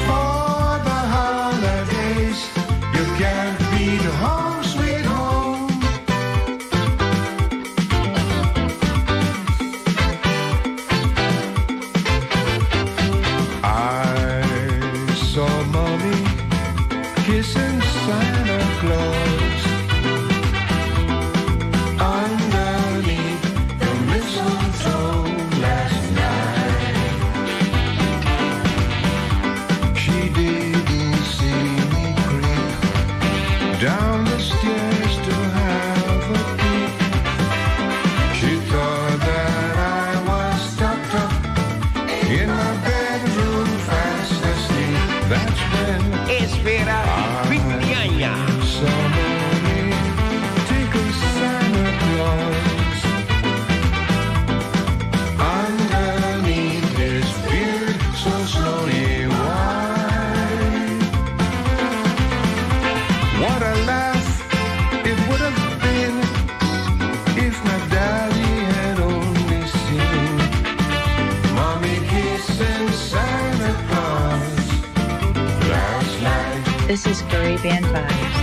For the holidays, you can't beat home, sweet home. I saw mommy kissing Santa Claus underneath the mistletoe last night. She didn't see me creep down the stairs to have a peep. She thought that I was tucked up in my bedroom fast asleep. That's when Espera fin di aña. saw mommy tickle Santa Claus underneath his beard so snowy white. What a laugh it would have been if my daddy had only seen mommy kissing Santa Claus last night. This is Caribbean Vibes.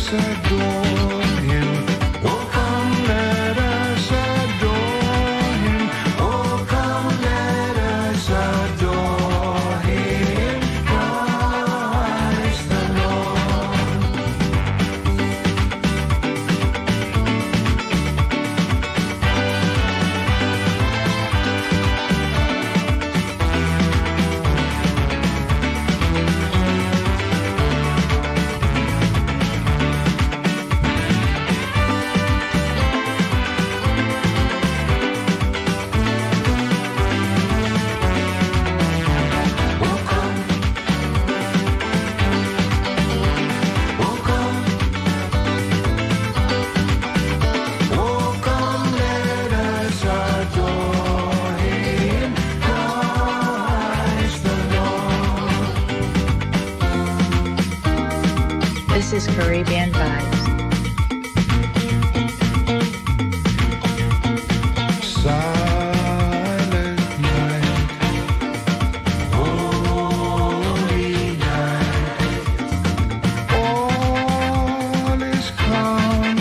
us adore him. Oh, come, let us adore him. Oh, come, let us adore him. Christ the Lord. Oh, come. Oh, come. Oh, come, let us adore him, Christ the Lord. This is Caribbean Vibes. Silent night, holy night, all is calm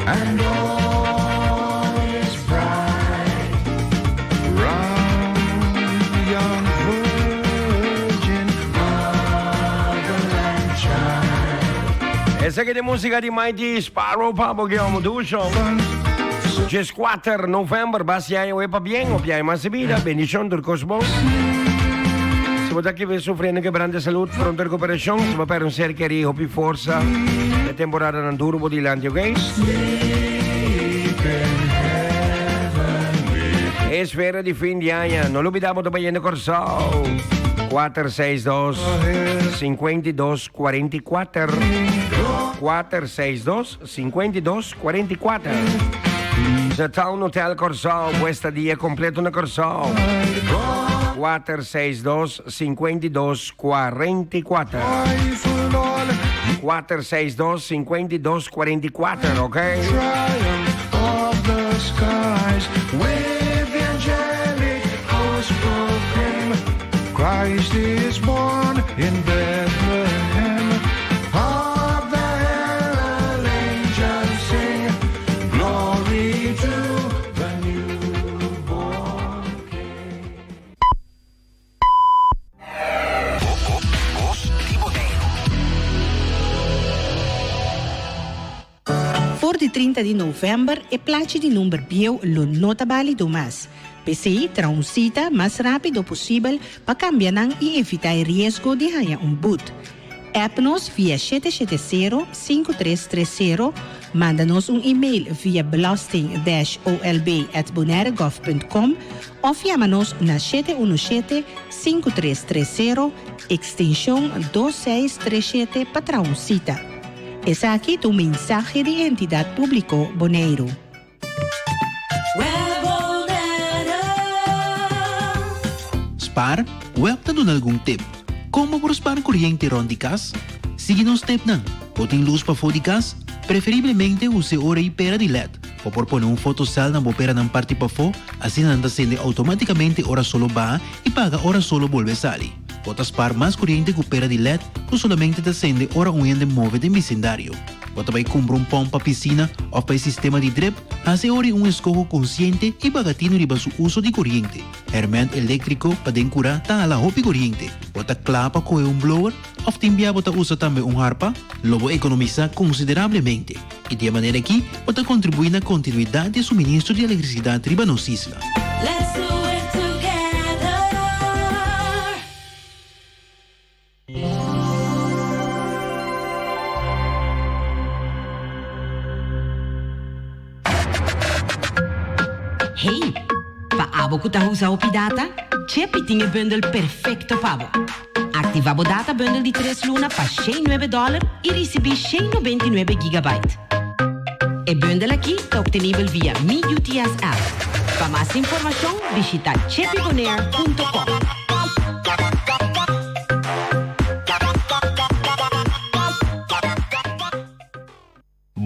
and all is bright. Round young virgin, mother and child. Esaki ta músika di Mighty Sparrow pa bo dushi. 4 novèmber, basi aña pa bien, o piai mas bida, bendishon tur kos bon. Si bo ta aki sufriendo kebrante di salú, pronto rekuperashon, si bo pèrdè un ser kerí, hopi forsa, e temporadanan duru bo dilanti, ok? Esfera di fin di aña, no lubidá bo ta na Kòrsou. 462 52 44 462 52 44 The Town Hotel Kòrsou, bo estadia kompleto na Kòrsou. 462 52 44 462 52 44, ok? Triumph of the skies with the angelic host proclaim Christ is born in Bethlehem. Hark the herald angels sing, glory to the newborn King. Bos di Boneiru. For di 30 di novèmber, e plachi di number bieu lo no ta bálido mas. P'esei, traha un sita mas rápido posibel pa kambia nan i evitá e riesgo di haña un but. App nos via 770-5330, manda nos un e-mail via belasting-olb@bonairegov.com òf yama nos na 717-5330, ekstenshon 2637 pa traha un sita. Esaki ta un mensahe di Entidat Públiko Boneiru. Web Bonaire. Spar, Web ta duna algun tip. Kon por spar koriente rònt di kas? Sigui nos tipnan. Bo tin lus pafó di kas? Preferiblemente usa ora ei pera di LED. Bo por pone un fotocel na bo peranan parti pafó, asina nan ta sende outomátikamente ora solo baha i paga ora solo bolbe sali. Bo ta spar mas koriente ku pera di LED ku solamente ta sende ora un hende move den bisindario. Bo ta bai kumpra un pòmp pa pisina òf pa e sistema di drip, hasi ora un eskoho konsiente i paga tinu riba su uso di koriente. Hèrmènt eléktriko pa den kurá ta hala hopi koriente. Bo ta kla pa kohe un blower òf tin bia bo ta usa tambe un harpa? Lo bo ekonomisá konsiderablemente i di e manera akí bo ta kontribuí na kontinuidat di e suministro di elektrisidat riba nos isla. Let's do it together. Hey, pa abo ku ta usa hopi data, Chepi tin e bundel perfekto pa bo. Aktivá bo data bundel di 3 luna pa $9 i risibí 199 gigabyte. E bundel aki ta optenibel via Mi UTS app. Pa mas informashon, bishitá chepibonaire.com.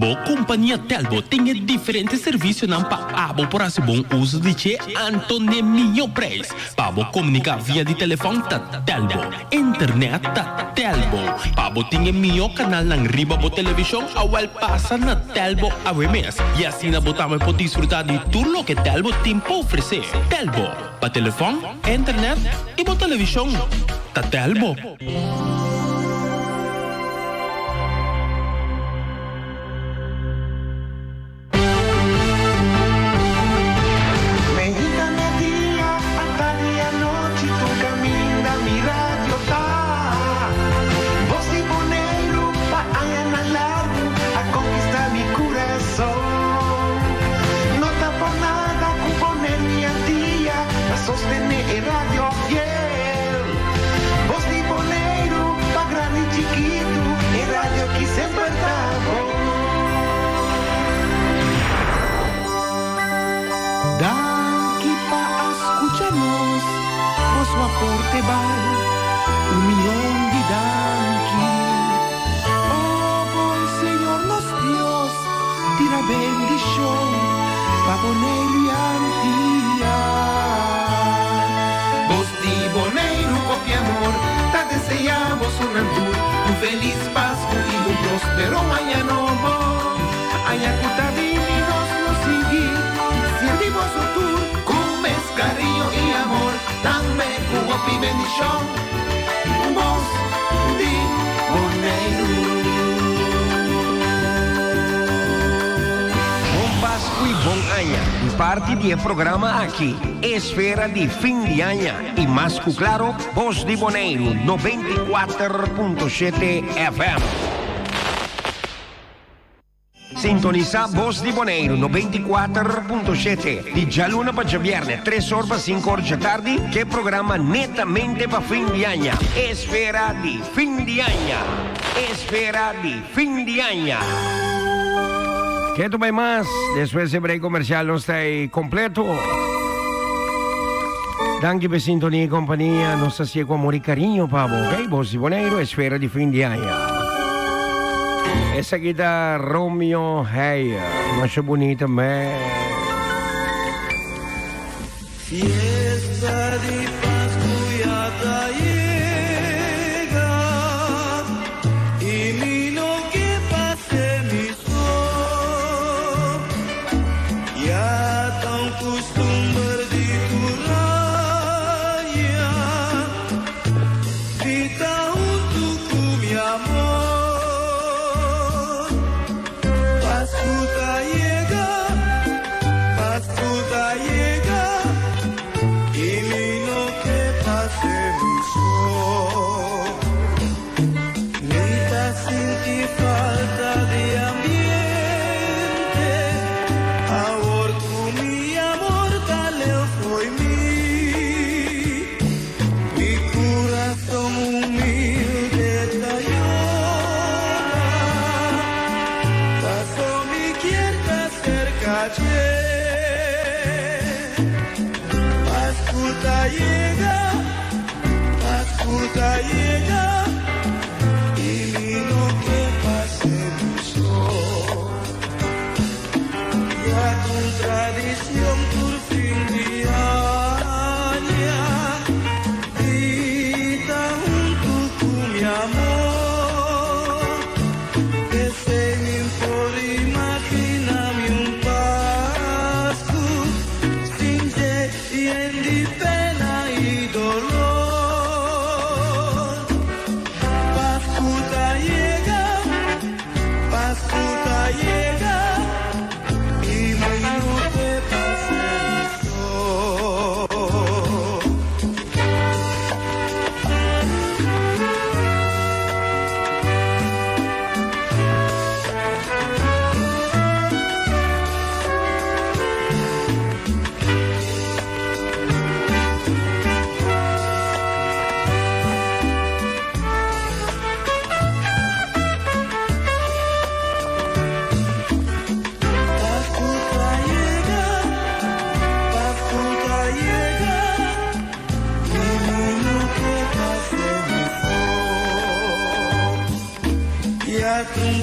Bo kompania Telbo tin e diferente servisionan pa abo por hasi bon uso di dje anto n'e mihó preis. Pa bo komuniká via di telefòn ta Telbo, internet ta Telbo. Pa bo tin e mihó kanalnan riba bo televishon awèl pasa na Telbo awe mes i asina bo tambe por disfrutá di tur loke Telbo tin pa ofresé. Telbo, pa telefòn, internet i bo televishon ta Telbo. Meinta media, atardi anochi tur caminda mi radio ta. Voz di Boneiru pa añanan largu a conquista mi curason. No ta por nada cu Boneiru y Antia ta sostene e radio fiel. Voz di Boneiru pa grandi y chikitu e radio ki semper ta bon. Danki pa a skucha nos, boso aporte bal un mion di danki. O bon Señor nos Dios, tira bendishon pa Boneiru i Antia. Bos di Boneiru kopi amor, ta deseá boso nan tur un felis Pasku i un prospero aña nobo. Aña ku ta bini nos lo sigui sirbi boso tur ku mes kariño i amor, tambe ku hopi bendishon. Bos di Boneiru. Bon Pasku i bon aña di parti di e programa aki, Esfera di Fin di Aña i mas ku klaro, Bos di Boneiru 94.7 FM. Sintonisá Bos di Boneiru 94.7 di djaluna pa djabièrnè tres or pa sinku or djatardi ku e programa netamente pa fin di aña, Esfera di Fin di Aña. Esfera di Fin di Aña. Ketu bai mas, despues di break komersial nos ta ei kompleto. Danki pa e sintonia i kompania. Nos ta hasié ku amor i kariño pa bo, ok? Bos di Boneiru, esfera di fin di aña. Esaki ta Romeo Heyer. Masha bunita mes. Fiesta di Pascu ya ta yega y mi no ke pase mi so. Ya ta un custumber di tur aña di ta huntu cu mi amor. Pascu ta yega. Pascu ta yega y mi no ke pase mi so. Mi ta sinti falta di ambiente awor cu mi amor ta leu fo'i mi. Mi curason humilde ta yora paso mi kier ta Cerca dje. Pascu ta yega, Pascu ta yega, y mi no ke pase mi so. Ya t'un tradicion tur fin di aña, di ta huntu cu mi amor. Esei mi por imagina mi un Pascu.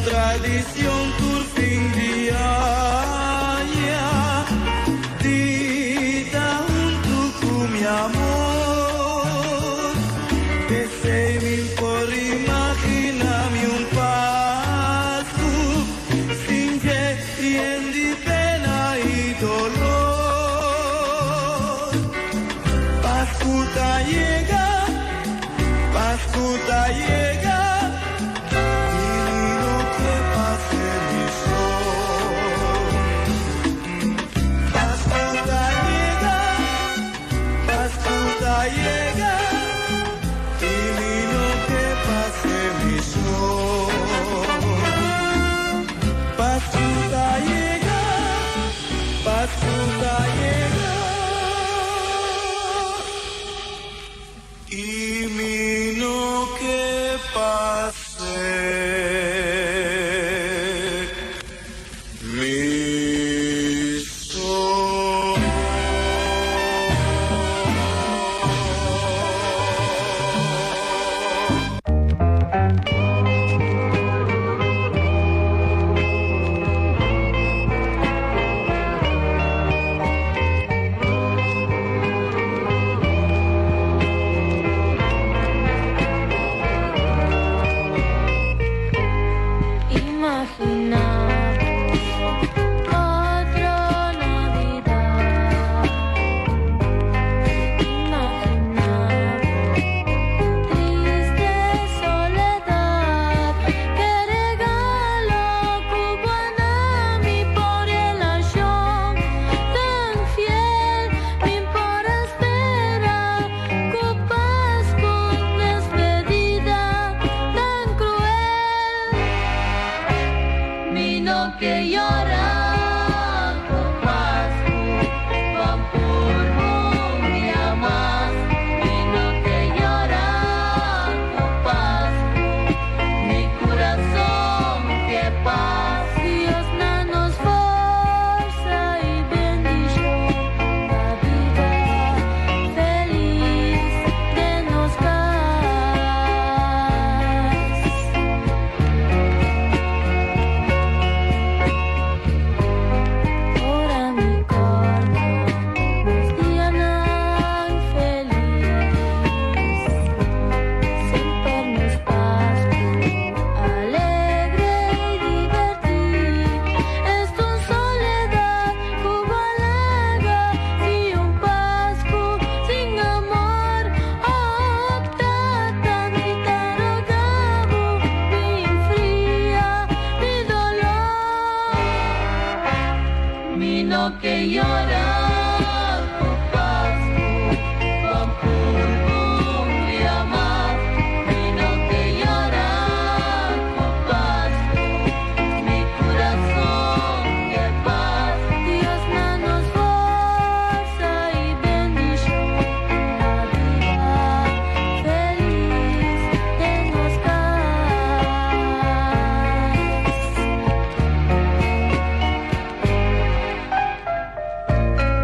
tradicion tur fin di aña di ta huntu cu mi amor. P'esey mi por imagina mi un Pascu sin dje yen di pena y dolor. Pascu ta yega, Pascu ta yega, y mi no ke pase mi so. Pascu ta yega, Pascu ta yega, y mi no ke pase mi so. Pascu ta yega, Pascu ta yega, y mi no ke pase mi so.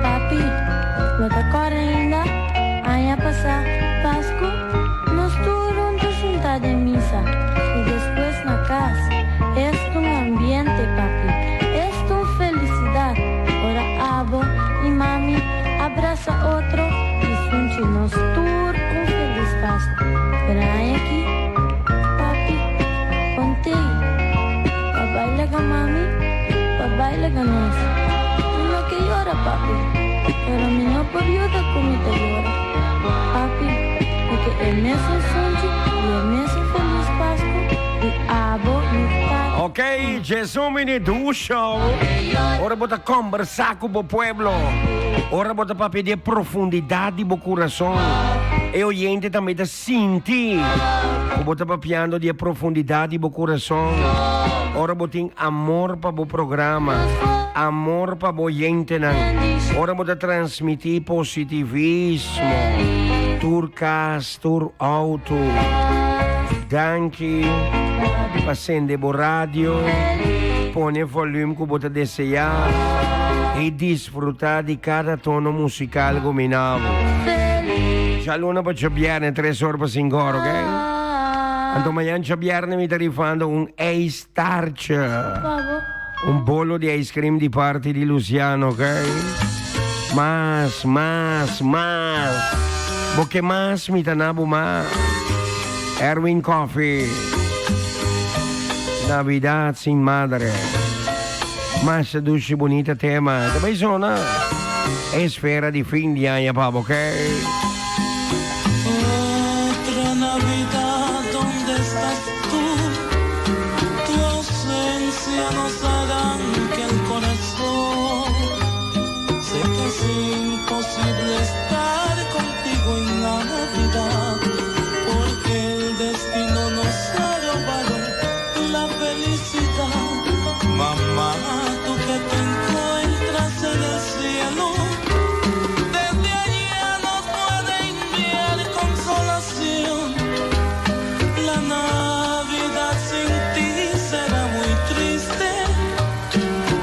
Papi, bo ta kòrda ainda? Aña pasá, Pasku, nos tur huntu sinta den misa i despues na kas. Esta un ambiente, papi. Esta un felisidat ora abo i mami a brasa otro i sunchi nos tur un felis Pasku. Pero aña aki, papi, pontei pa bai laga mami, pa bai laga nos. Mi no ke yora, papi, pero mi no por yuda ku mi ta yora. Papi, mi ke e mesun sunchi i e mesun felis Pasku di abo mi tata. Ok, Jesús mini dusho. Ora bo ta conversa cu bo pueblo. Ora bo ta papia di e profundidad di bo curason. E oyente tambe ta Sinti ku bo ta papiando di e profundidat di bo kurason ora bo tin amor pa bo programa, amor pa bo oyentenan, ora bo ta transmití positivismo tur kas, tur outo. Danki pa sende bo radio, pone volume ku bo ta deseá i disfrutá di kada tono musikal ku mi na bo. Djaluna pa djobièrnè, tres or pa sinku or, ok? Anto mañan djabièrnè mi ta rifando un ijstaartje. Un bolo di ice cream di parti di Luciano, ok? Mas, mas, mas. Bo ke mas, mi ta na bo mas. Erwin Coffee. Navidad sin madre. Masha dushi bunita tema. Ta bai zona. Esfera di fin di aña pa bo, ok? Otra Navidad, ¿dónde estás tú? Tu ausencia nos arranca el corazón. Sé que es imposible estar contigo en la Navidad, porque el destino nos ha robado la felicidad. Mamá, tú que te encuentras en el cielo, desde allá nos puede enviar consolación. La Navidad sin ti será muy triste.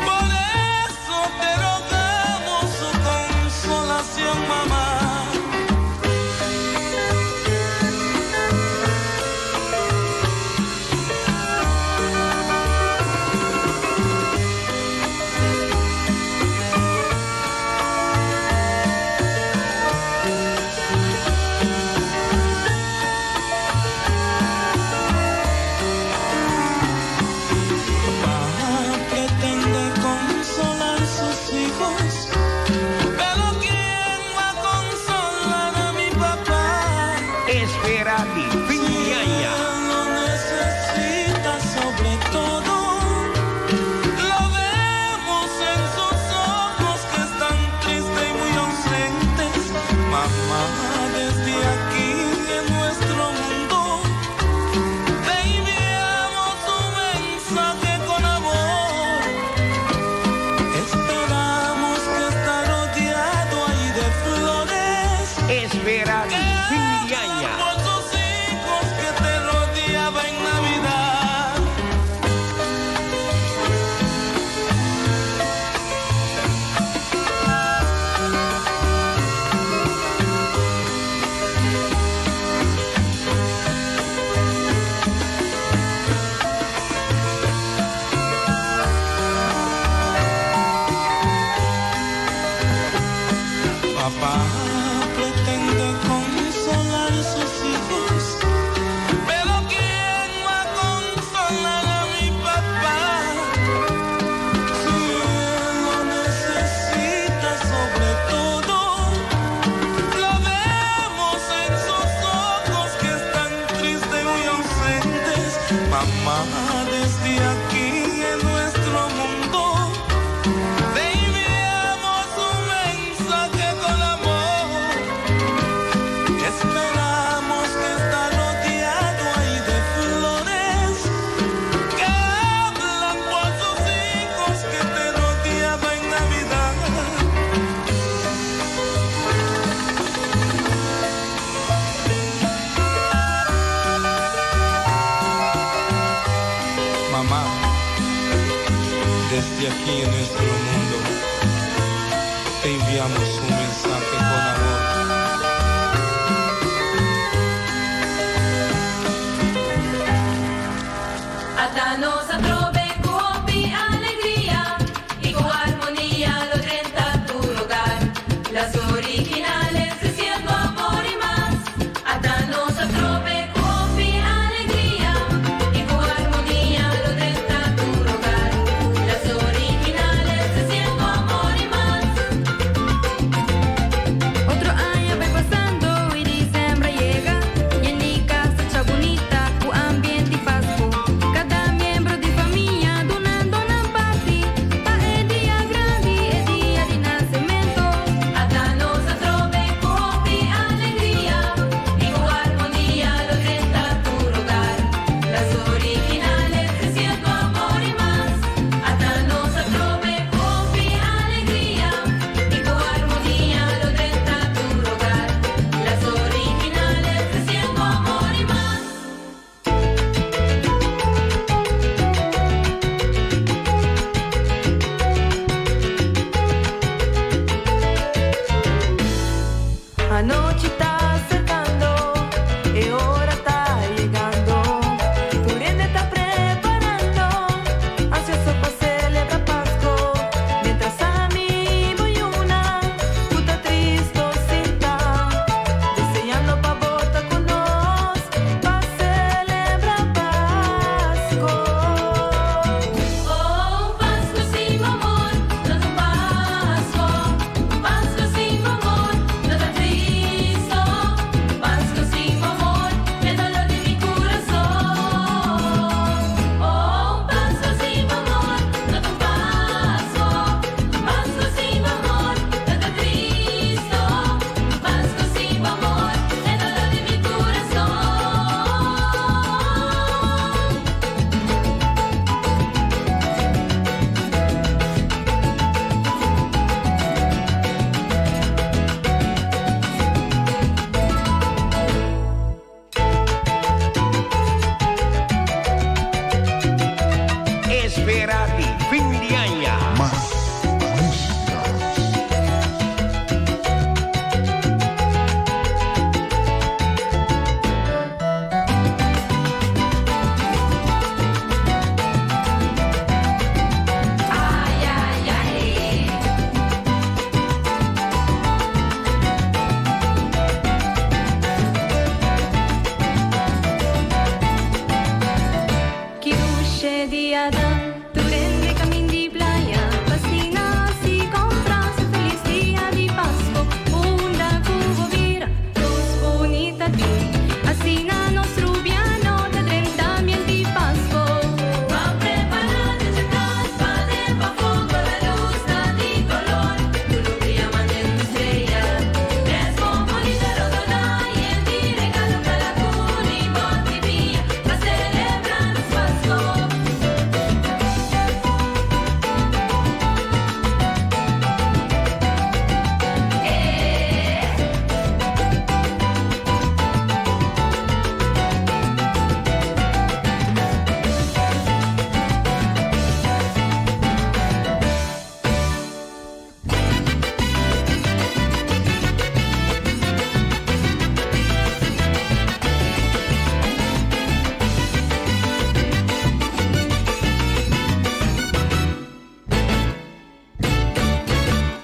Por eso te rogamos su consolación, mamá. Papá pretende consolar sus hijos, pero ¿quién va a consolar a mi papá? Esfera di fin di aña. Lo necesita sobre todo. Lo vemos en sus ojos que están tristes y muy ausentes. Mamá, desde aquí en nuestro mundo, te enviamos un mensaje con amor. Esperamos que está rodeado ahí de flores. Esfera di fin di aña. Por sus hijos que te rodeaba en Navidad. Papá pretende consolar sus hijos, pero ¿quién va a consolar a mi papá? Si él lo necesita sobre todo, lo vemos en sus ojos que están tristes y muy ausentes. Mamá, desde aquí en nuestro mundo. Te enviamos un mensaje con amor. Esperamos que está rodeado ahí de flores que hablan por sus hijos que te rodeaba en Navidad. Mamá, desde aquí en nuestro mundo te enviamos un mensaje con amor. Ata nos atrobe cu hopi alegria y cu harmonia lo drenta tur hogar. Las originales creciendo amor y mas. Ata nos atrobe cu hopi alegria y cu harmonia lo drenta tur hogar. Las originales creciendo amor y mas. Otro Esfera di fin di aña. Mas música. Ki dia ta, tur hende caminda di playa, P'asina si compra su feliz dia di Pasco, unda cu bo bira, luz bunita tin, asina nos Rubiano ta drenta ambiente di Pasco. Va preparando cas pa de pa foco la luz ta di color, tu lo brilla manera tu estrella. Es bonita rodona y el di regalo calacún y motivilla pa celebrar nos Pasco.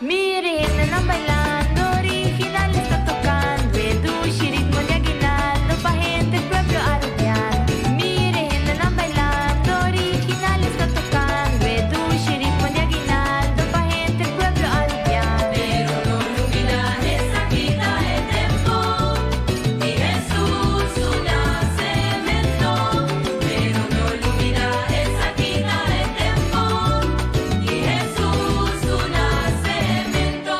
Mira hendenan bailando, original ta tocando, e dushi ritmo di aguinaldo pa henter pueblo Arubiano. Mira hendenan bailando, original ta tocando, e dushi ritmo di aguinaldo pa henter pueblo Arubiano. Pero no lubida esaki ta e tempo di Jesus su nacemento. Pero no lubida esaki ta e tempo di Jesus su nacemento.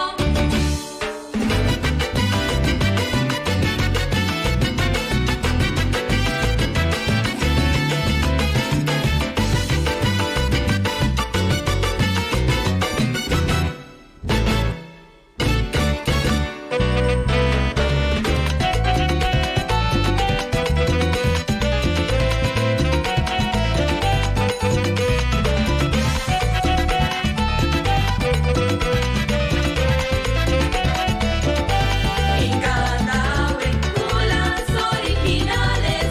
Encantado con las originales,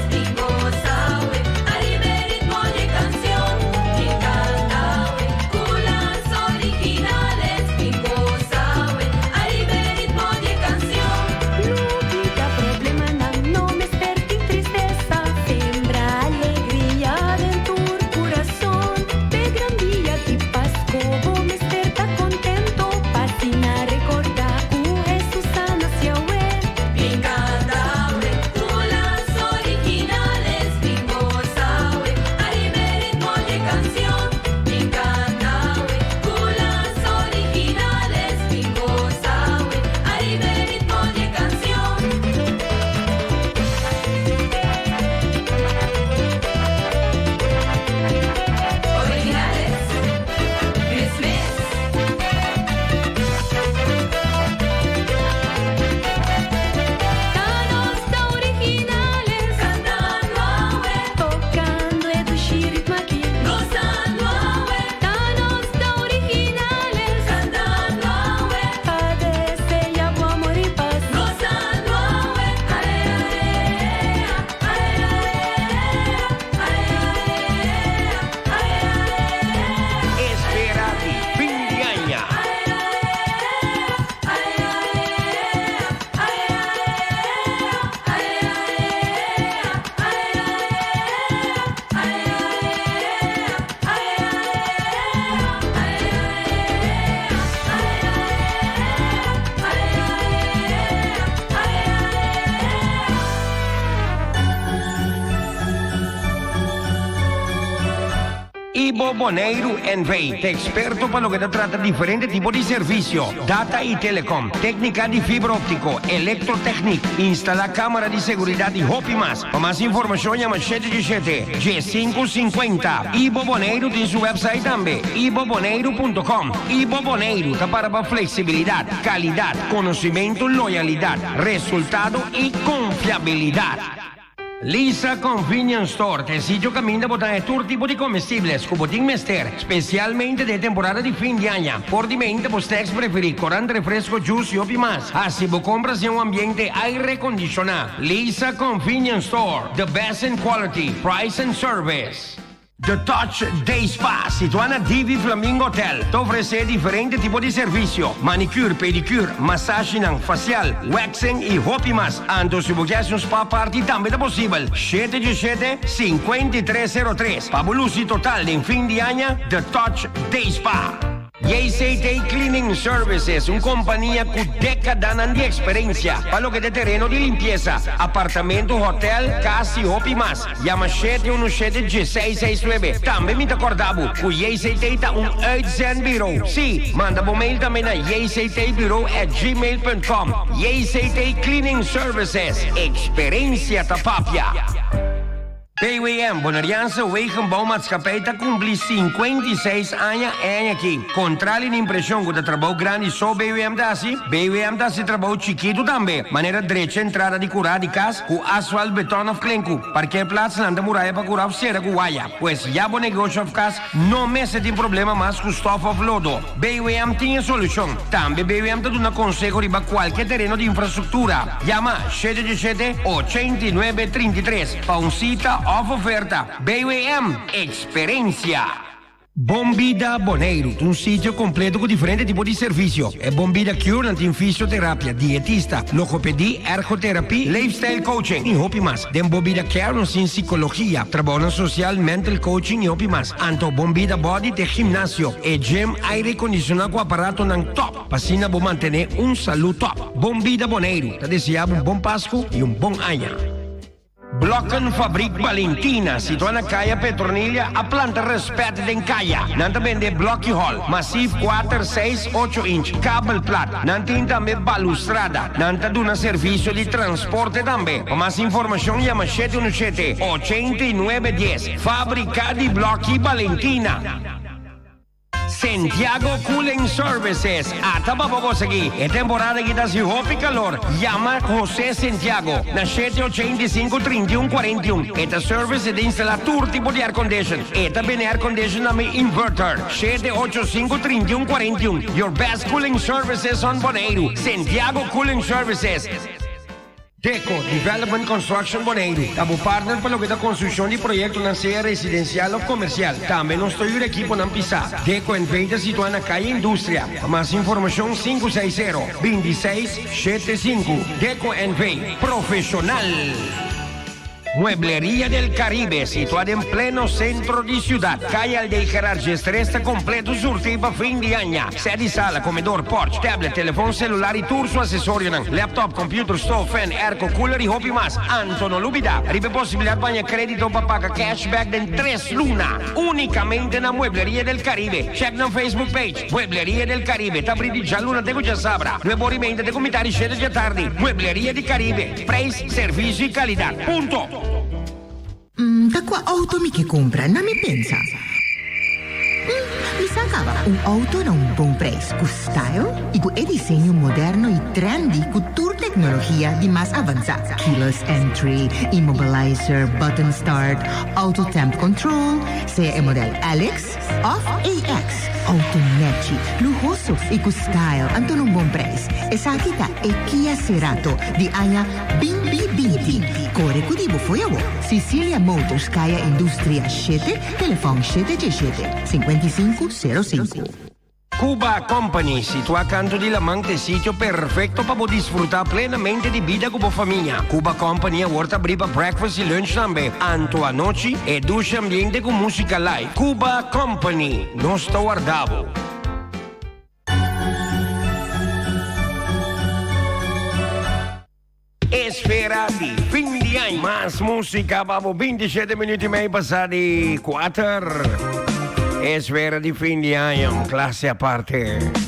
sabe, ariba ritmo di cancion. Encantado con las originales, sabe, ariba ritmo di cancion. Lubida problemanan, no mester tin tristeza. Sembra alegria den tur curason. P'e gran dia di Pasco, bo mester ta contento. P'asina recorda cu Jesus a nace. Encantado con las originales, sabe, ariba ritmo di cancion. Encantado con las originales, sabe, ariba ritmo di cancion. Originales, Christmas. Ta nos ta originales, cantando awe, tocando e dushi ritmo aki, gozando awe. Ta nos ta originales, cantando awe, pa desea bo amor y paz, gozando awe. Ae, ae, ae, ae, ae, Esfera di fin di aña. Ibo Boneiru NV, ta experto pa loke ta trata diferente tipo di servicio, data y telecom, tecnica di fibra optico, electrotechnic, instala camera di seguridad y hopi mas. Pa mas informacion yama 717 1550. Ibo Boneiru tin su website tambe, iboboneiru.com. Ibo Boneiru ta para pa flexibilidad, calidad, conocimento, loyalidad, resultado y confiabilidad. Lisa Convenience Store ta e sitio kaminda bo ta haña tur tipo di comestibles ku bo tin mester, spesialmente den e temporada di fin di aña. Por di mente bo snacks preferí, korant, refresko, juice i hopi mas. Hasi bo kompras den un ambiente airekondishoná. Lisa Convenience Store, the best in quality, price and service. The Touch Day Spa, situá na Divi Flamingo Hotel, ta ofresé diferente tipo di servisio, manicure, pedicure, masashinan, facial, waxing i hopi mas. Anto si bo ke hasi un spa party tambe ta posibel. Shete djeshete, 53 03 Pa bo lusi total den fin di aña, The Touch Day Spa. JCT Cleaning Services, un kompania ku dékadanan di eksperensia pa loke ta tereno di limpiesa, apartamento, hotèl, kas i hopi mas. Yama shete unu shete dieseis seis nuebe. Tambe mi ta kòrda bo ku JCT ta un uitzendburo. Sí, manda bo mail tambe na jctbureau@gmail.com. JCT Cleaning Services, eksperensia ta papia. BWM, Boneriaanse Wegenbouwmaatschappij, ta kumpli 56 aña e aña aki. Kontrali na impreshon ku ta trabou grandi so BWM ta hasi, BWM ta hasi trabou chikitu tambe, manera drecha entrada di kurá di kas ku asfalt, beton òf klenku, parkeerplaatsnan ta muraya pa kurá òf sera ku waya. Pues ya bo negosio òf kas no mester tin problema mas ku stòf òf lodo. BWM tin e solushon. Tambe BWM ta duna konseho riba kualke tereno di infrastruktura. Yama 787 89 33. Pa un sita òf oferta, BWM Eksperensia! Bon Bida Boneiru ta un sitio kompleto ku diferente tipo di servisio. E Bon Bida Cure nan tin fisioterapia, dietista, logopedi, ergoterapie, leefstijl coaching i hopi mas. Den Bon Bida Care nos tin sikologia, trabounan sosial, mental coaching i hopi mas. Anto Bon Bida Body ta e gimnasio, e gym aire kondishoná ku aparatonan top pa asina bo mantené un salú top. Bon Bida Boneiru ta deseá bo un bon Pasku i un bon aña. Blokkenfabriek Valentina, situá na Kaya Petronilia, a planta rèspèt den kaya. Nan ta bende blòki hòl, masif kuater, seis, ocho inch, kabel plat. Nan tin tambe balustrada. Nan ta duna servisio di transporte tambe. Pa mas informashon yama shete unu shete, 89 dies. Fábrika di Blòki Valentina. Santiago Cooling Services ata pa bo konsegui. E temporada aki ta hasi hopi kalor. Yama Jose Santiago na shete ochenta i sinku trinta i un kuarenta i un. E ta service e ta instala tur tipo di aircondition. E ta bende aircondition tambe inverter. Shete ocho sinku trinta i un kuarenta i un. Your best cooling services on Boneiru. Santiago Cooling Services. Deco Development Construction Boneiru ta bo partner pa loke ta konstrukshon di proyektonan sea residensial òf komersial. Tambe nos ta yuda ekiponan pisá. Deco NV ta situá na Kaya Industria. Pa mas informashon sinku seis sero, binti seis, shete sinku. Deco NV, profeshonal! Muebleria del Caribe, situá den pleno sentro di siudat. Kaya Aldey Gerard Gestres ta kompleto surtí pa fin di aña. Sèt di sala, komedor, pòrch, tablet, telefòn selular i tur su asesorionan, laptop, computer, stoof, fan, airco, cooler i hopi mas. Anto no lubidá riba e posibilidat pa haña krédito pa paga cashback den tres luna. Únikamente na Muebleria del Caribe. Check nan Facebook page, Muebleria del Caribe. Ta abrí di djaluna te ku djasabra, nuebe ora i meinta te ku mitá di shete djatardi. Muebleria di Caribe. Prijs, servisio i kalidat. Punto! Ta kua outo mi ke kumpra? Na mi pensa. Mi sa kaba. Un outo na un bon prijs, ku style i ku e diseño moderno i trendy ku tur teknologia di mas avansá. Keyless entry, immobilizer, button start, auto temp control, sea e model LX òf AX. Outo nechi, luhoso i ku style anto na un bon prijs. Esaki ta e Kia Cerato di aña Binti binti. Kore ku di bo fo'i awor. Cicilia Motors Kaya Industria shete, telefòn shete djeshete, 55 sero sinku. Cuba Company, situá kantu di laman, ta e sitio perfekto pa bo disfrutá plenamente di bida ku bo famia. Cuba Company awor ta abrí pa breakfast i lunch tambe. Anto anochi, e dushi ambiente ku músika live. Cuba Company, nos ta warda bo. Esfera di fin di aña. Mas música pa bo 27 minuut y mei pasa di 4. Esfera di fin di aña, un clase aparte.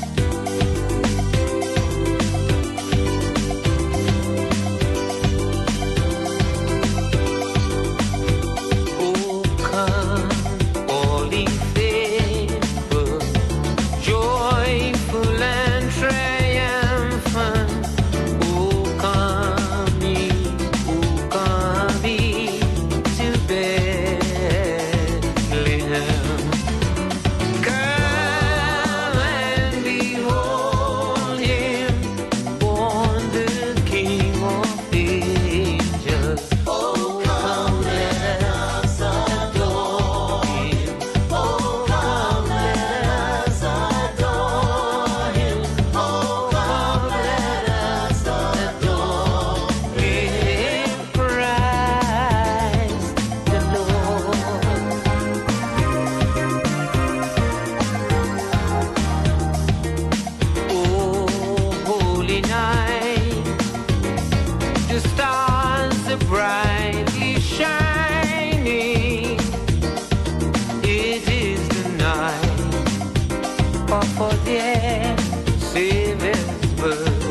For dear Savior's birth.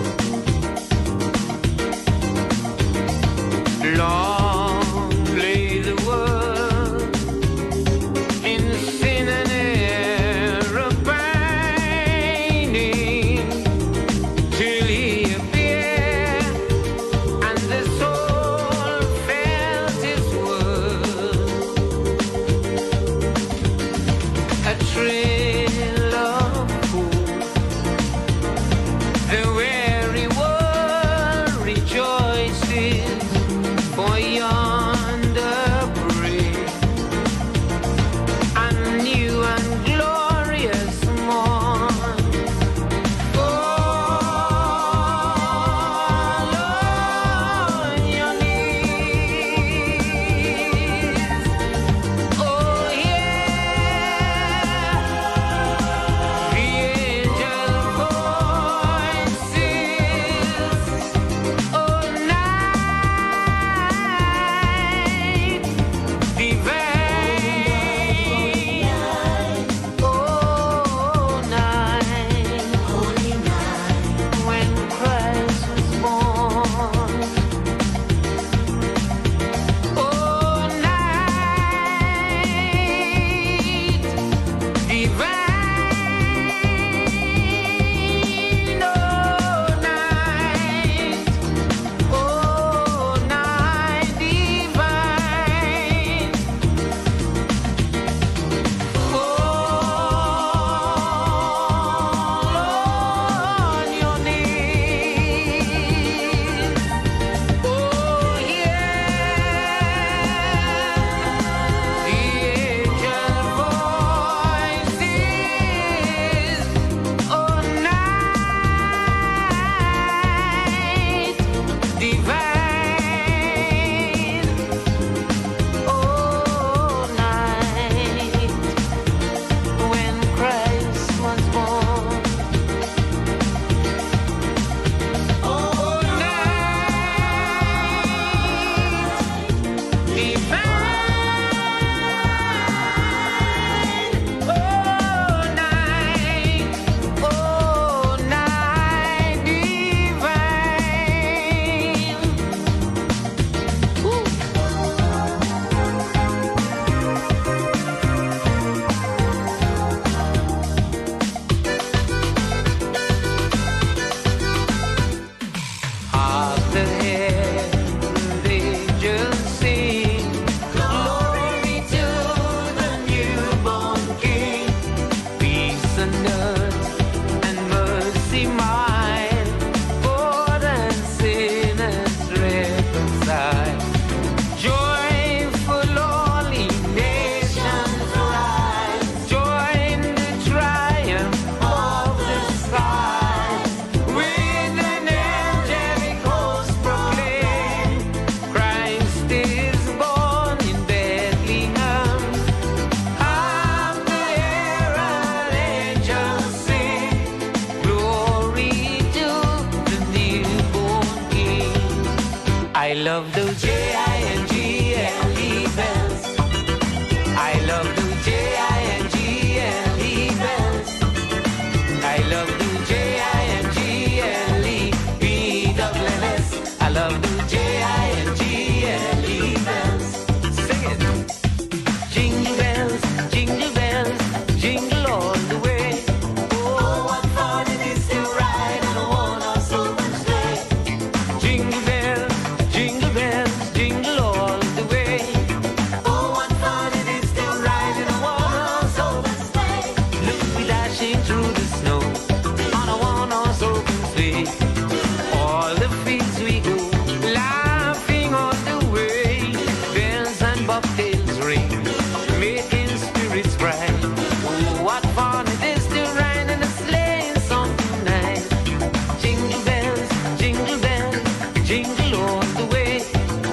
Long lay the world in sin and error pining till he appeared and the soul felt his worth. A trail of hope, the weary world rejoices, for yonder breaks a new and glorious morn. Fall on your knees. Oh, hear the angel voices. Oh, night divine. Oh, night, holy night, when Christ was born. Oh, night divine. Oh, night, oh, night divine. Fall on your knees. Oh, hear the angel voices. Oh, night divine. Oh, night when Christ was born. Oh, night divine. Oh, night. Oh, night divine. Ooh. Hark the herald angels sing, glory to the newborn King. Peace on earth and mercy mild, God and sinners reconciled. Joyful all ye nations rise, join the triumph of the skies. With an angelic host proclaim, Christ is born in Bethlehem. Hark the herald angels sing, glory to the newborn King. I love those J-I-N-G-L-E bells. I love those J-I-N-G-L-E bells. I love those J-I-N-G-L-E B-double-L-S. I love those J-I-N-G-L-E bells. Sing it. Jingle bells, jingle bells, jingle all the way. Oh, what fun it is to ride in a one-horse open sleigh. Jingle bells, jingle bells, jingle all the way. Oh, what fun it is to ride in a one-horse open sleigh. Look me dashing through the snow on a one-horse open sleigh. All the fields we go, laughing all the way. Bells and bobtails ring, making spirits bright. Oh, what fun it is to ride in a sleighing song tonight. Jingle bells, jingle bells, jingle all the way.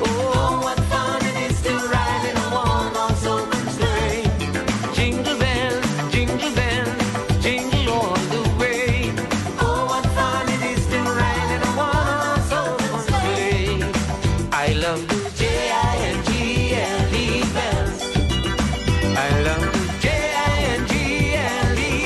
Oh, what fun it is to ride in a one-horse open sleigh. Jingle bells, jingle bells, jingle all the way. Oh, what fun it is to ride in a one-horse open sleigh. I love the J-I-N-G-L-E bells. I love the J-I-N-G-L-E.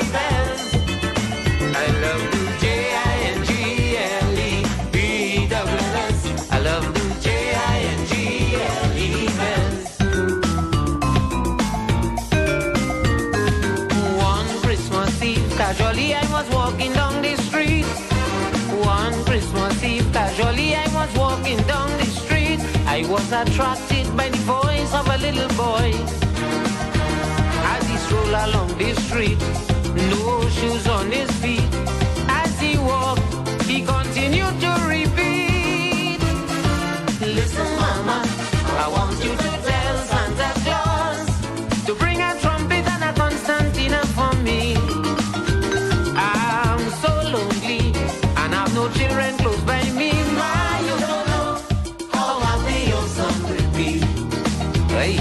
Casually I was walking down the street. One Christmas Eve, casually I was walking down the street. I was attracted by the voice of a little boy. As he strolled along the street, no shoes on his feet. As he walked, he continued to repeat. Listen, mama, I want you to tell Santa Claus to bring a trumpet and a concertina for me. I'm so lonely and I've no children close by me. Ma, you don't know how happy your son will be. Hey.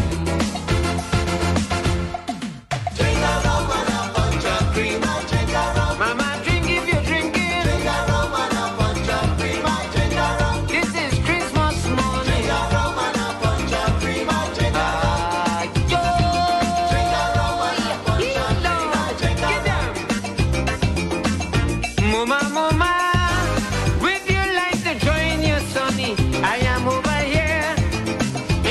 Drink a rum and a punch of cream. Drink a rum. Mama, drink if you're drinking. Drink a rum and a punch of cream. Drink a rum. This is Christmas morning. Drink a rum and a punch of cream. Drink a rum. Yo. Drink a rum and a punch of cream. Drink a rum. Mama, mama, would you like to join your sonny? I am over here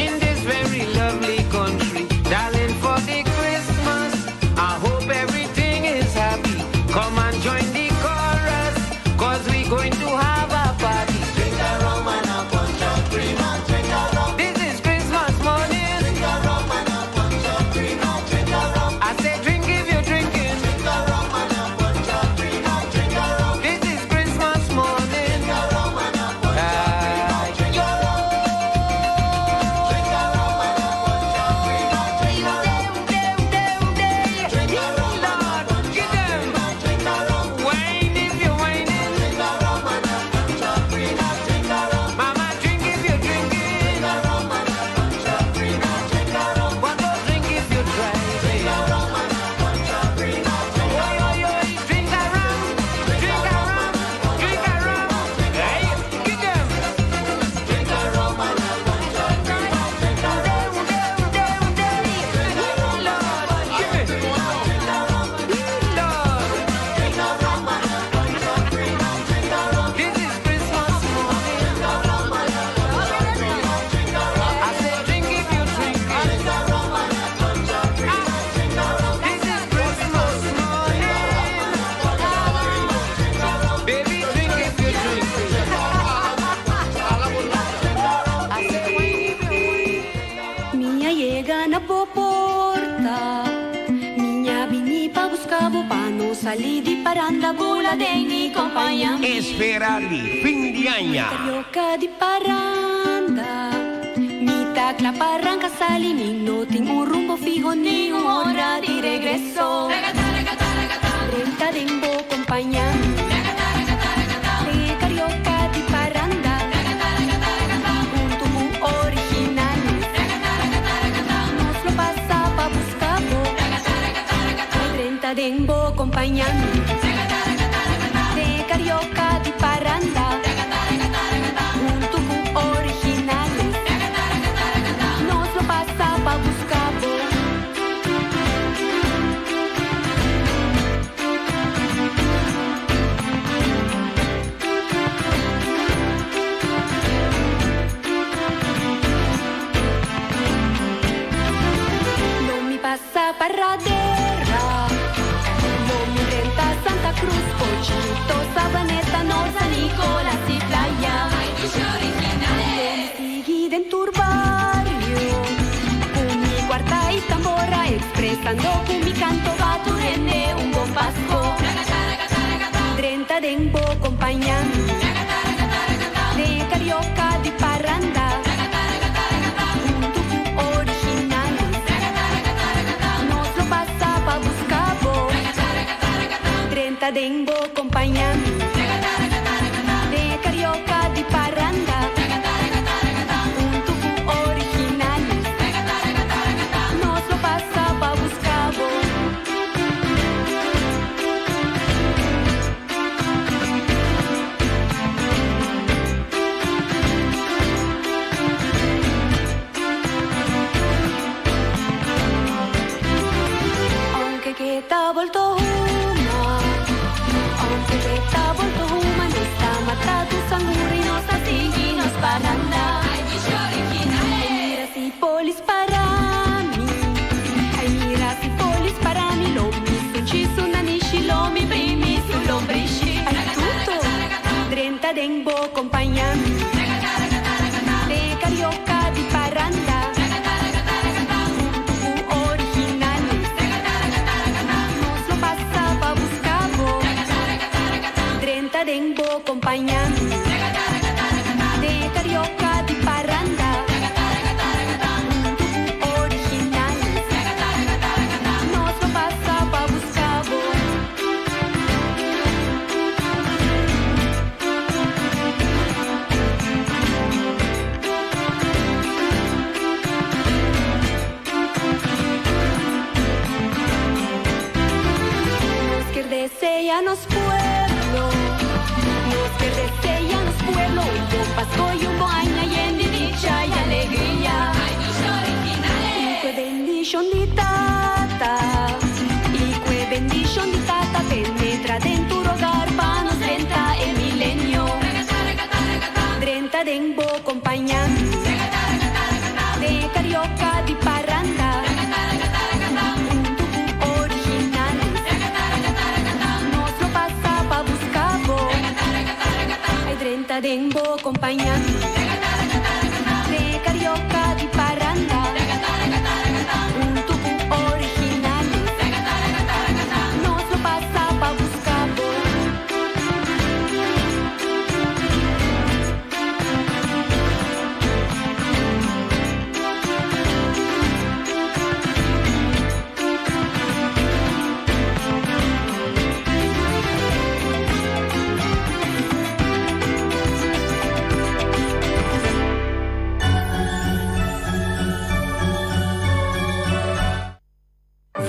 in this very lovely country. Darling, for the Christmas, I hope everything is happy. Come and join the chorus, cause we going to have a party. Drink a rum and a punch of cream. Drink a rum. This is Christmas morning. Drink a rum and a punch of cream. Drink a rum. I say drink if you're drinking. Drink a rum and a punch of cream. Drink a rum. This is Christmas morning. Drink a rum and a punch of cream. Drink a rum. Drink a rum and a punch of cream. Drink a rum. Drink a rum and a punch of cream. Drink a rum. Wine if you're whining. Drink a rum and a punch of cream. Drink a rum. Mama, drink if you're drinking. Drink a rum and a punch of cream. Drink a rum. But don't drink if you're driving. Drink a rum and a punch of cream. Drink a Oi, rum. oi, oi, drink a rum. Drink a rum. Drink a rum. Hey, get them. Drink a rum and a punch of cream. Drink a rum. Lord, give it. Drink a rum. Lord, Drink a rum and a punch of cream. Drink a rum. this is Christmas morning. Drink a rum and a punch of cream. Drink a rum. I say drink if you drink it. Drink a rum and a punch of cream. Drink a rum. This is Christmas morning. Baby, drink if you drink it. I say wine if you wine. Mi a yega na bo porta Mi a bini pa buska bo pa nos sali di paranda bula den mi kompañá mi Espera di fin di aña. Carioca di paranda Mi ta kla pa ranka sali Mi no tin un rumbo fiho ni un ora di regreso Drenta den bo kompañá De Carioca di paranda Huntu ku Originales Nos lo pasa pa buska bo Drenta den bo kompañá De Carioca di paranda Huntu ku Originales Nos lo pasa pa buska bo. Lo mi pasa Paradera. Lo mi drenta Santa Cruz, Pochito, Savaneta, Noord, San Nicolas y Playa. Lo mi sigui den tur bario. Ku mi kuarta i tambora, ekspresando ku mi kanto pa tur hende un bon Pasku. Drenta den bo kompañá mi. De Carioca di paranda. Huntu ku Originales. Nos lo pasa pa buska bo. Drenta den bo kompañá mi. De Carioca di paranda. Huntu ku Originales. Nos lo pasa pa buska bo. Aunke ta bolto huma, aunke ta bolto huma, nos ta mata tur sangura i nos ta sigui nos paranda. Ay, mira si polis para mi, ay mira si polis para mi, lo mi sunchi su nanishi, lo mi Drenta den bo kompania De carioca di paranda Huntu ku originales Nos lo pasa pa buska bo. Nos kier desea nos pueblo Nos kier desea nos pueblo Un bon Pasco y un bon aña yen di dicha y alegria Y cu e bendicion di Tata Y cu e bendicion di Tata Penetra den tur hogar pa nos drenta e milenio Drenta den bo compaña De carioca di paranda Hunto cu originales Nos lo pasa pa busca bo Ay drenta den bo compaña De carioca di paranda Hunto cu originales Nos lo pasa pa busca bo.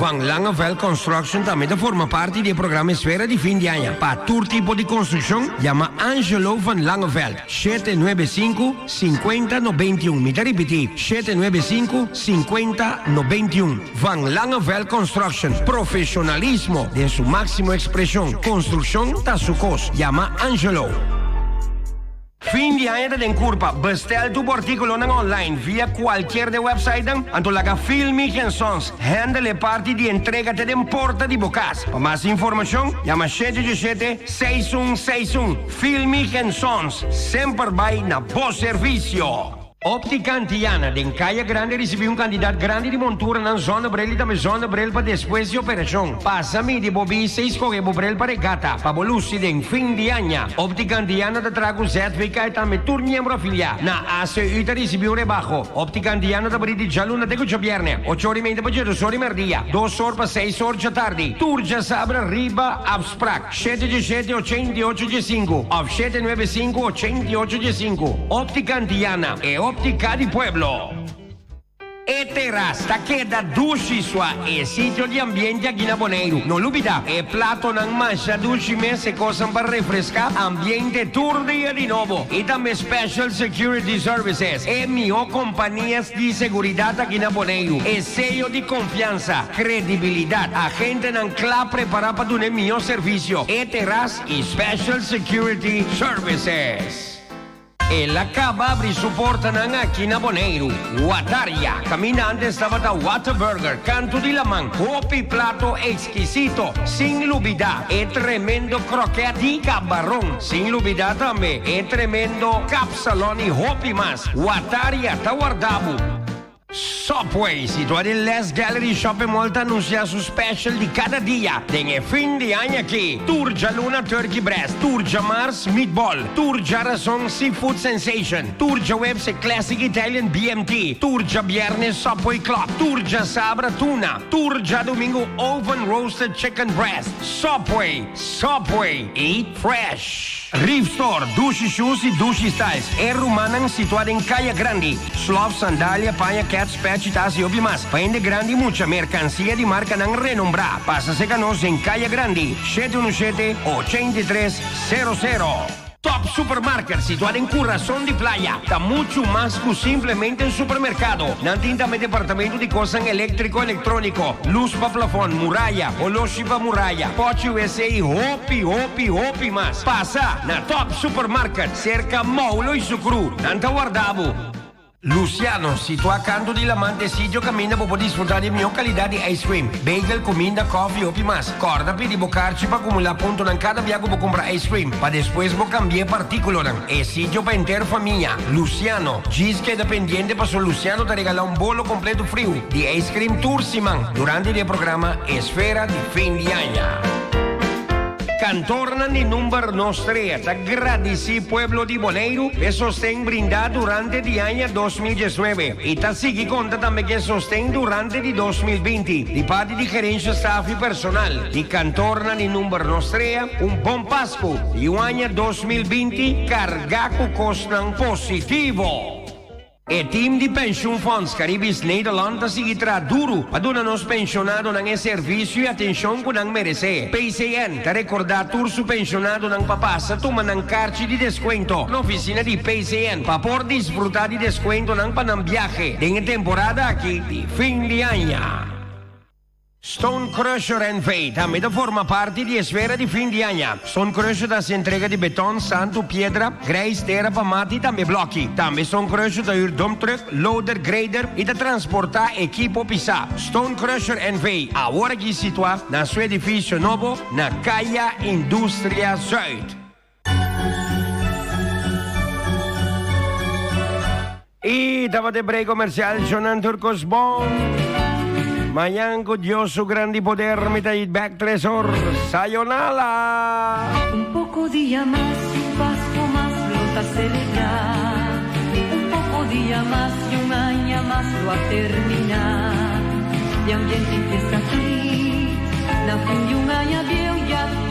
Van Langeveld Construction tambe ta forma parti di e programa Esfera di Fin di Aña. Pa tur tipo di construccion, yama Angelo van Langeveld, 795 50 91. Mi ta ripiti, 795 50 91. Van Langeveld Construction, profesionalismo den su maximo expresion. Construccion ta su cos. Yama Angelo. Fin di aña ta den curpa, bestel tur bo articulonan online via cualkier de websitenan, anto laga Filmig en Sons handle e parti di entrega te den porta di bo cas. Pa mas informacion, yama 787 6161. Filmig en Sons, semper bay na bo servicio! Optica Antiana den Kaya Grande ricibi un cantidad grandi di monturanan zonnebril y tambe zonnebril pa despues di operacion. Pasa midi bo bista y scoge bo bril pa regata pa bo luci den fin di aña. Optica Antiana ta traha cu ZVK y tambe tur miembro afilia na ACU ta ricibi un rebaho. Optica Antiana ta bri di djaluna te cu djabierne, ocho ora y media pa djedos ora y merdia, dos or pa seis or djatardi. Tur djasabra riba afsprak. 717 88 15 òf 795 88 15. Óptica Antiana, e óptica di pueblo. E teras ta keda dushi sua e sitio di ambiente aki na Boneiru. No lubida, e platonan masha dushi mes, e kosnan pa refreská ambiente tur dia di nobo. I tambe Special Security Services, e mihó kompanias di seguridat aki na Boneiru. E seyo di konfiansa. Credibilidad, Agentenan cla prepara pa duna e miho servicio, e terras y Special Security Services. El a caba abri su portanan aki na Boneiru, Wataria, caminda antes tabata Whataburger, canto di laman, hopi plato exquisito, sin lubida e tremendo croquet di cabaron, sin lubida tambe e tremendo kapsalon y hopi mas. Wataria ta warda bo. Subway, situá den Les Gallery Shopping Mall ta anunsiá su special di kada dia den e fin di aña aki, Tur djaluna Turkey Breast, tur djamars Meatball, tur djarason Seafood Sensation, tur djaweps e Classic Italian BMT, tur djabièrnè Subway Club, tur djasabra Tuna, tur djadumingu Oven Roasted Chicken Breast. Subway, Subway, eat fresh! Reef Store, Dushi Shoes y Dushi Styles, e rumannan situa den Kaya Grandi. Slof, sandalia, paña, kets, pechi, tas y hopi mas. Pa hende grandi y mucha, mercancia di marcanan renombra. Pasa seca nos den Kaya Grandi, 717 83 00. Top Supermarket, situá den kurason di playa, ta muchu mas ku simplemente un supermerkado. Nan tin tambe departamento di kosnan eléktriko, elektróniko, lus pa plafòn, muraya, oloshi pa muraya, pòchi wc i hopi, hopi, hopi mas. Pasa na Top Supermarket, serka Moulo i Sukru. Nan ta warda bo. Luciano, situá kantu di laman t'e sitio kaminda bo por disfrutá di e mihó kalidat di ice cream, bagel, kuminda, kòfi i hopi mas. Kòrda pidi bo karchi pa akumulá puntonan kada bia ku bo kumpra ice cream, pa despues bo kambi'é pa artíkulonan. E sitio pa henter famia. Luciano, djis keda pendiente paso Luciano ta regalá un bolo kompleto friu di ice cream tur siman durante di e programa Esfera di Fin di Aña. Kantornan di number Nos Trea ta gradisí pueblo di Boneiru p'e sosten brindá durante di aña 2019 i ta sigui konta tambe ku e sosten durante di 2020 di parti di gerensha, staf i personal di Kantornan di number Nos Trea. Un bon Pasku i un aña 2020 kargá ku kosnan positivo! E team di Pensioenfonds Caribisch Nederland ta sigui traha duru pa duna nos penshonadonan e servisio i atenshon ku nan meresé. PCN ta rekordá tur su penshonadonan pa pasa tuma nan karchi di deskuento na ofisina di PCN pa por disfrutá di deskuentonan pa nan biahe den e temporada aki di fin di aña. Stone Crusher NV. tambe ta forma parti di esfera di fin di aña. Stone Crusher ta hasi entrega di beton, santu, piedra, grijs, tera pa mata i tambe blòki. Tambe Stone Crusher ta hür dump truck, loader, grader i ta transportá ekipo pisá. Stone Crusher NV. awor aki situá na su edifisio nobo na Kaya Industria Zuid. Y tabata e break comercial Shonan Turcos Bon. Mañan cu Dios su grandi poder mi ta hit back tres or. Sayonala! Un poco dia mas y un Pasco mas lo ta celebra. Un poco dia mas y un aña mas lo a termina. E ambiente y fiesta aki na fin di un aña bieu ya.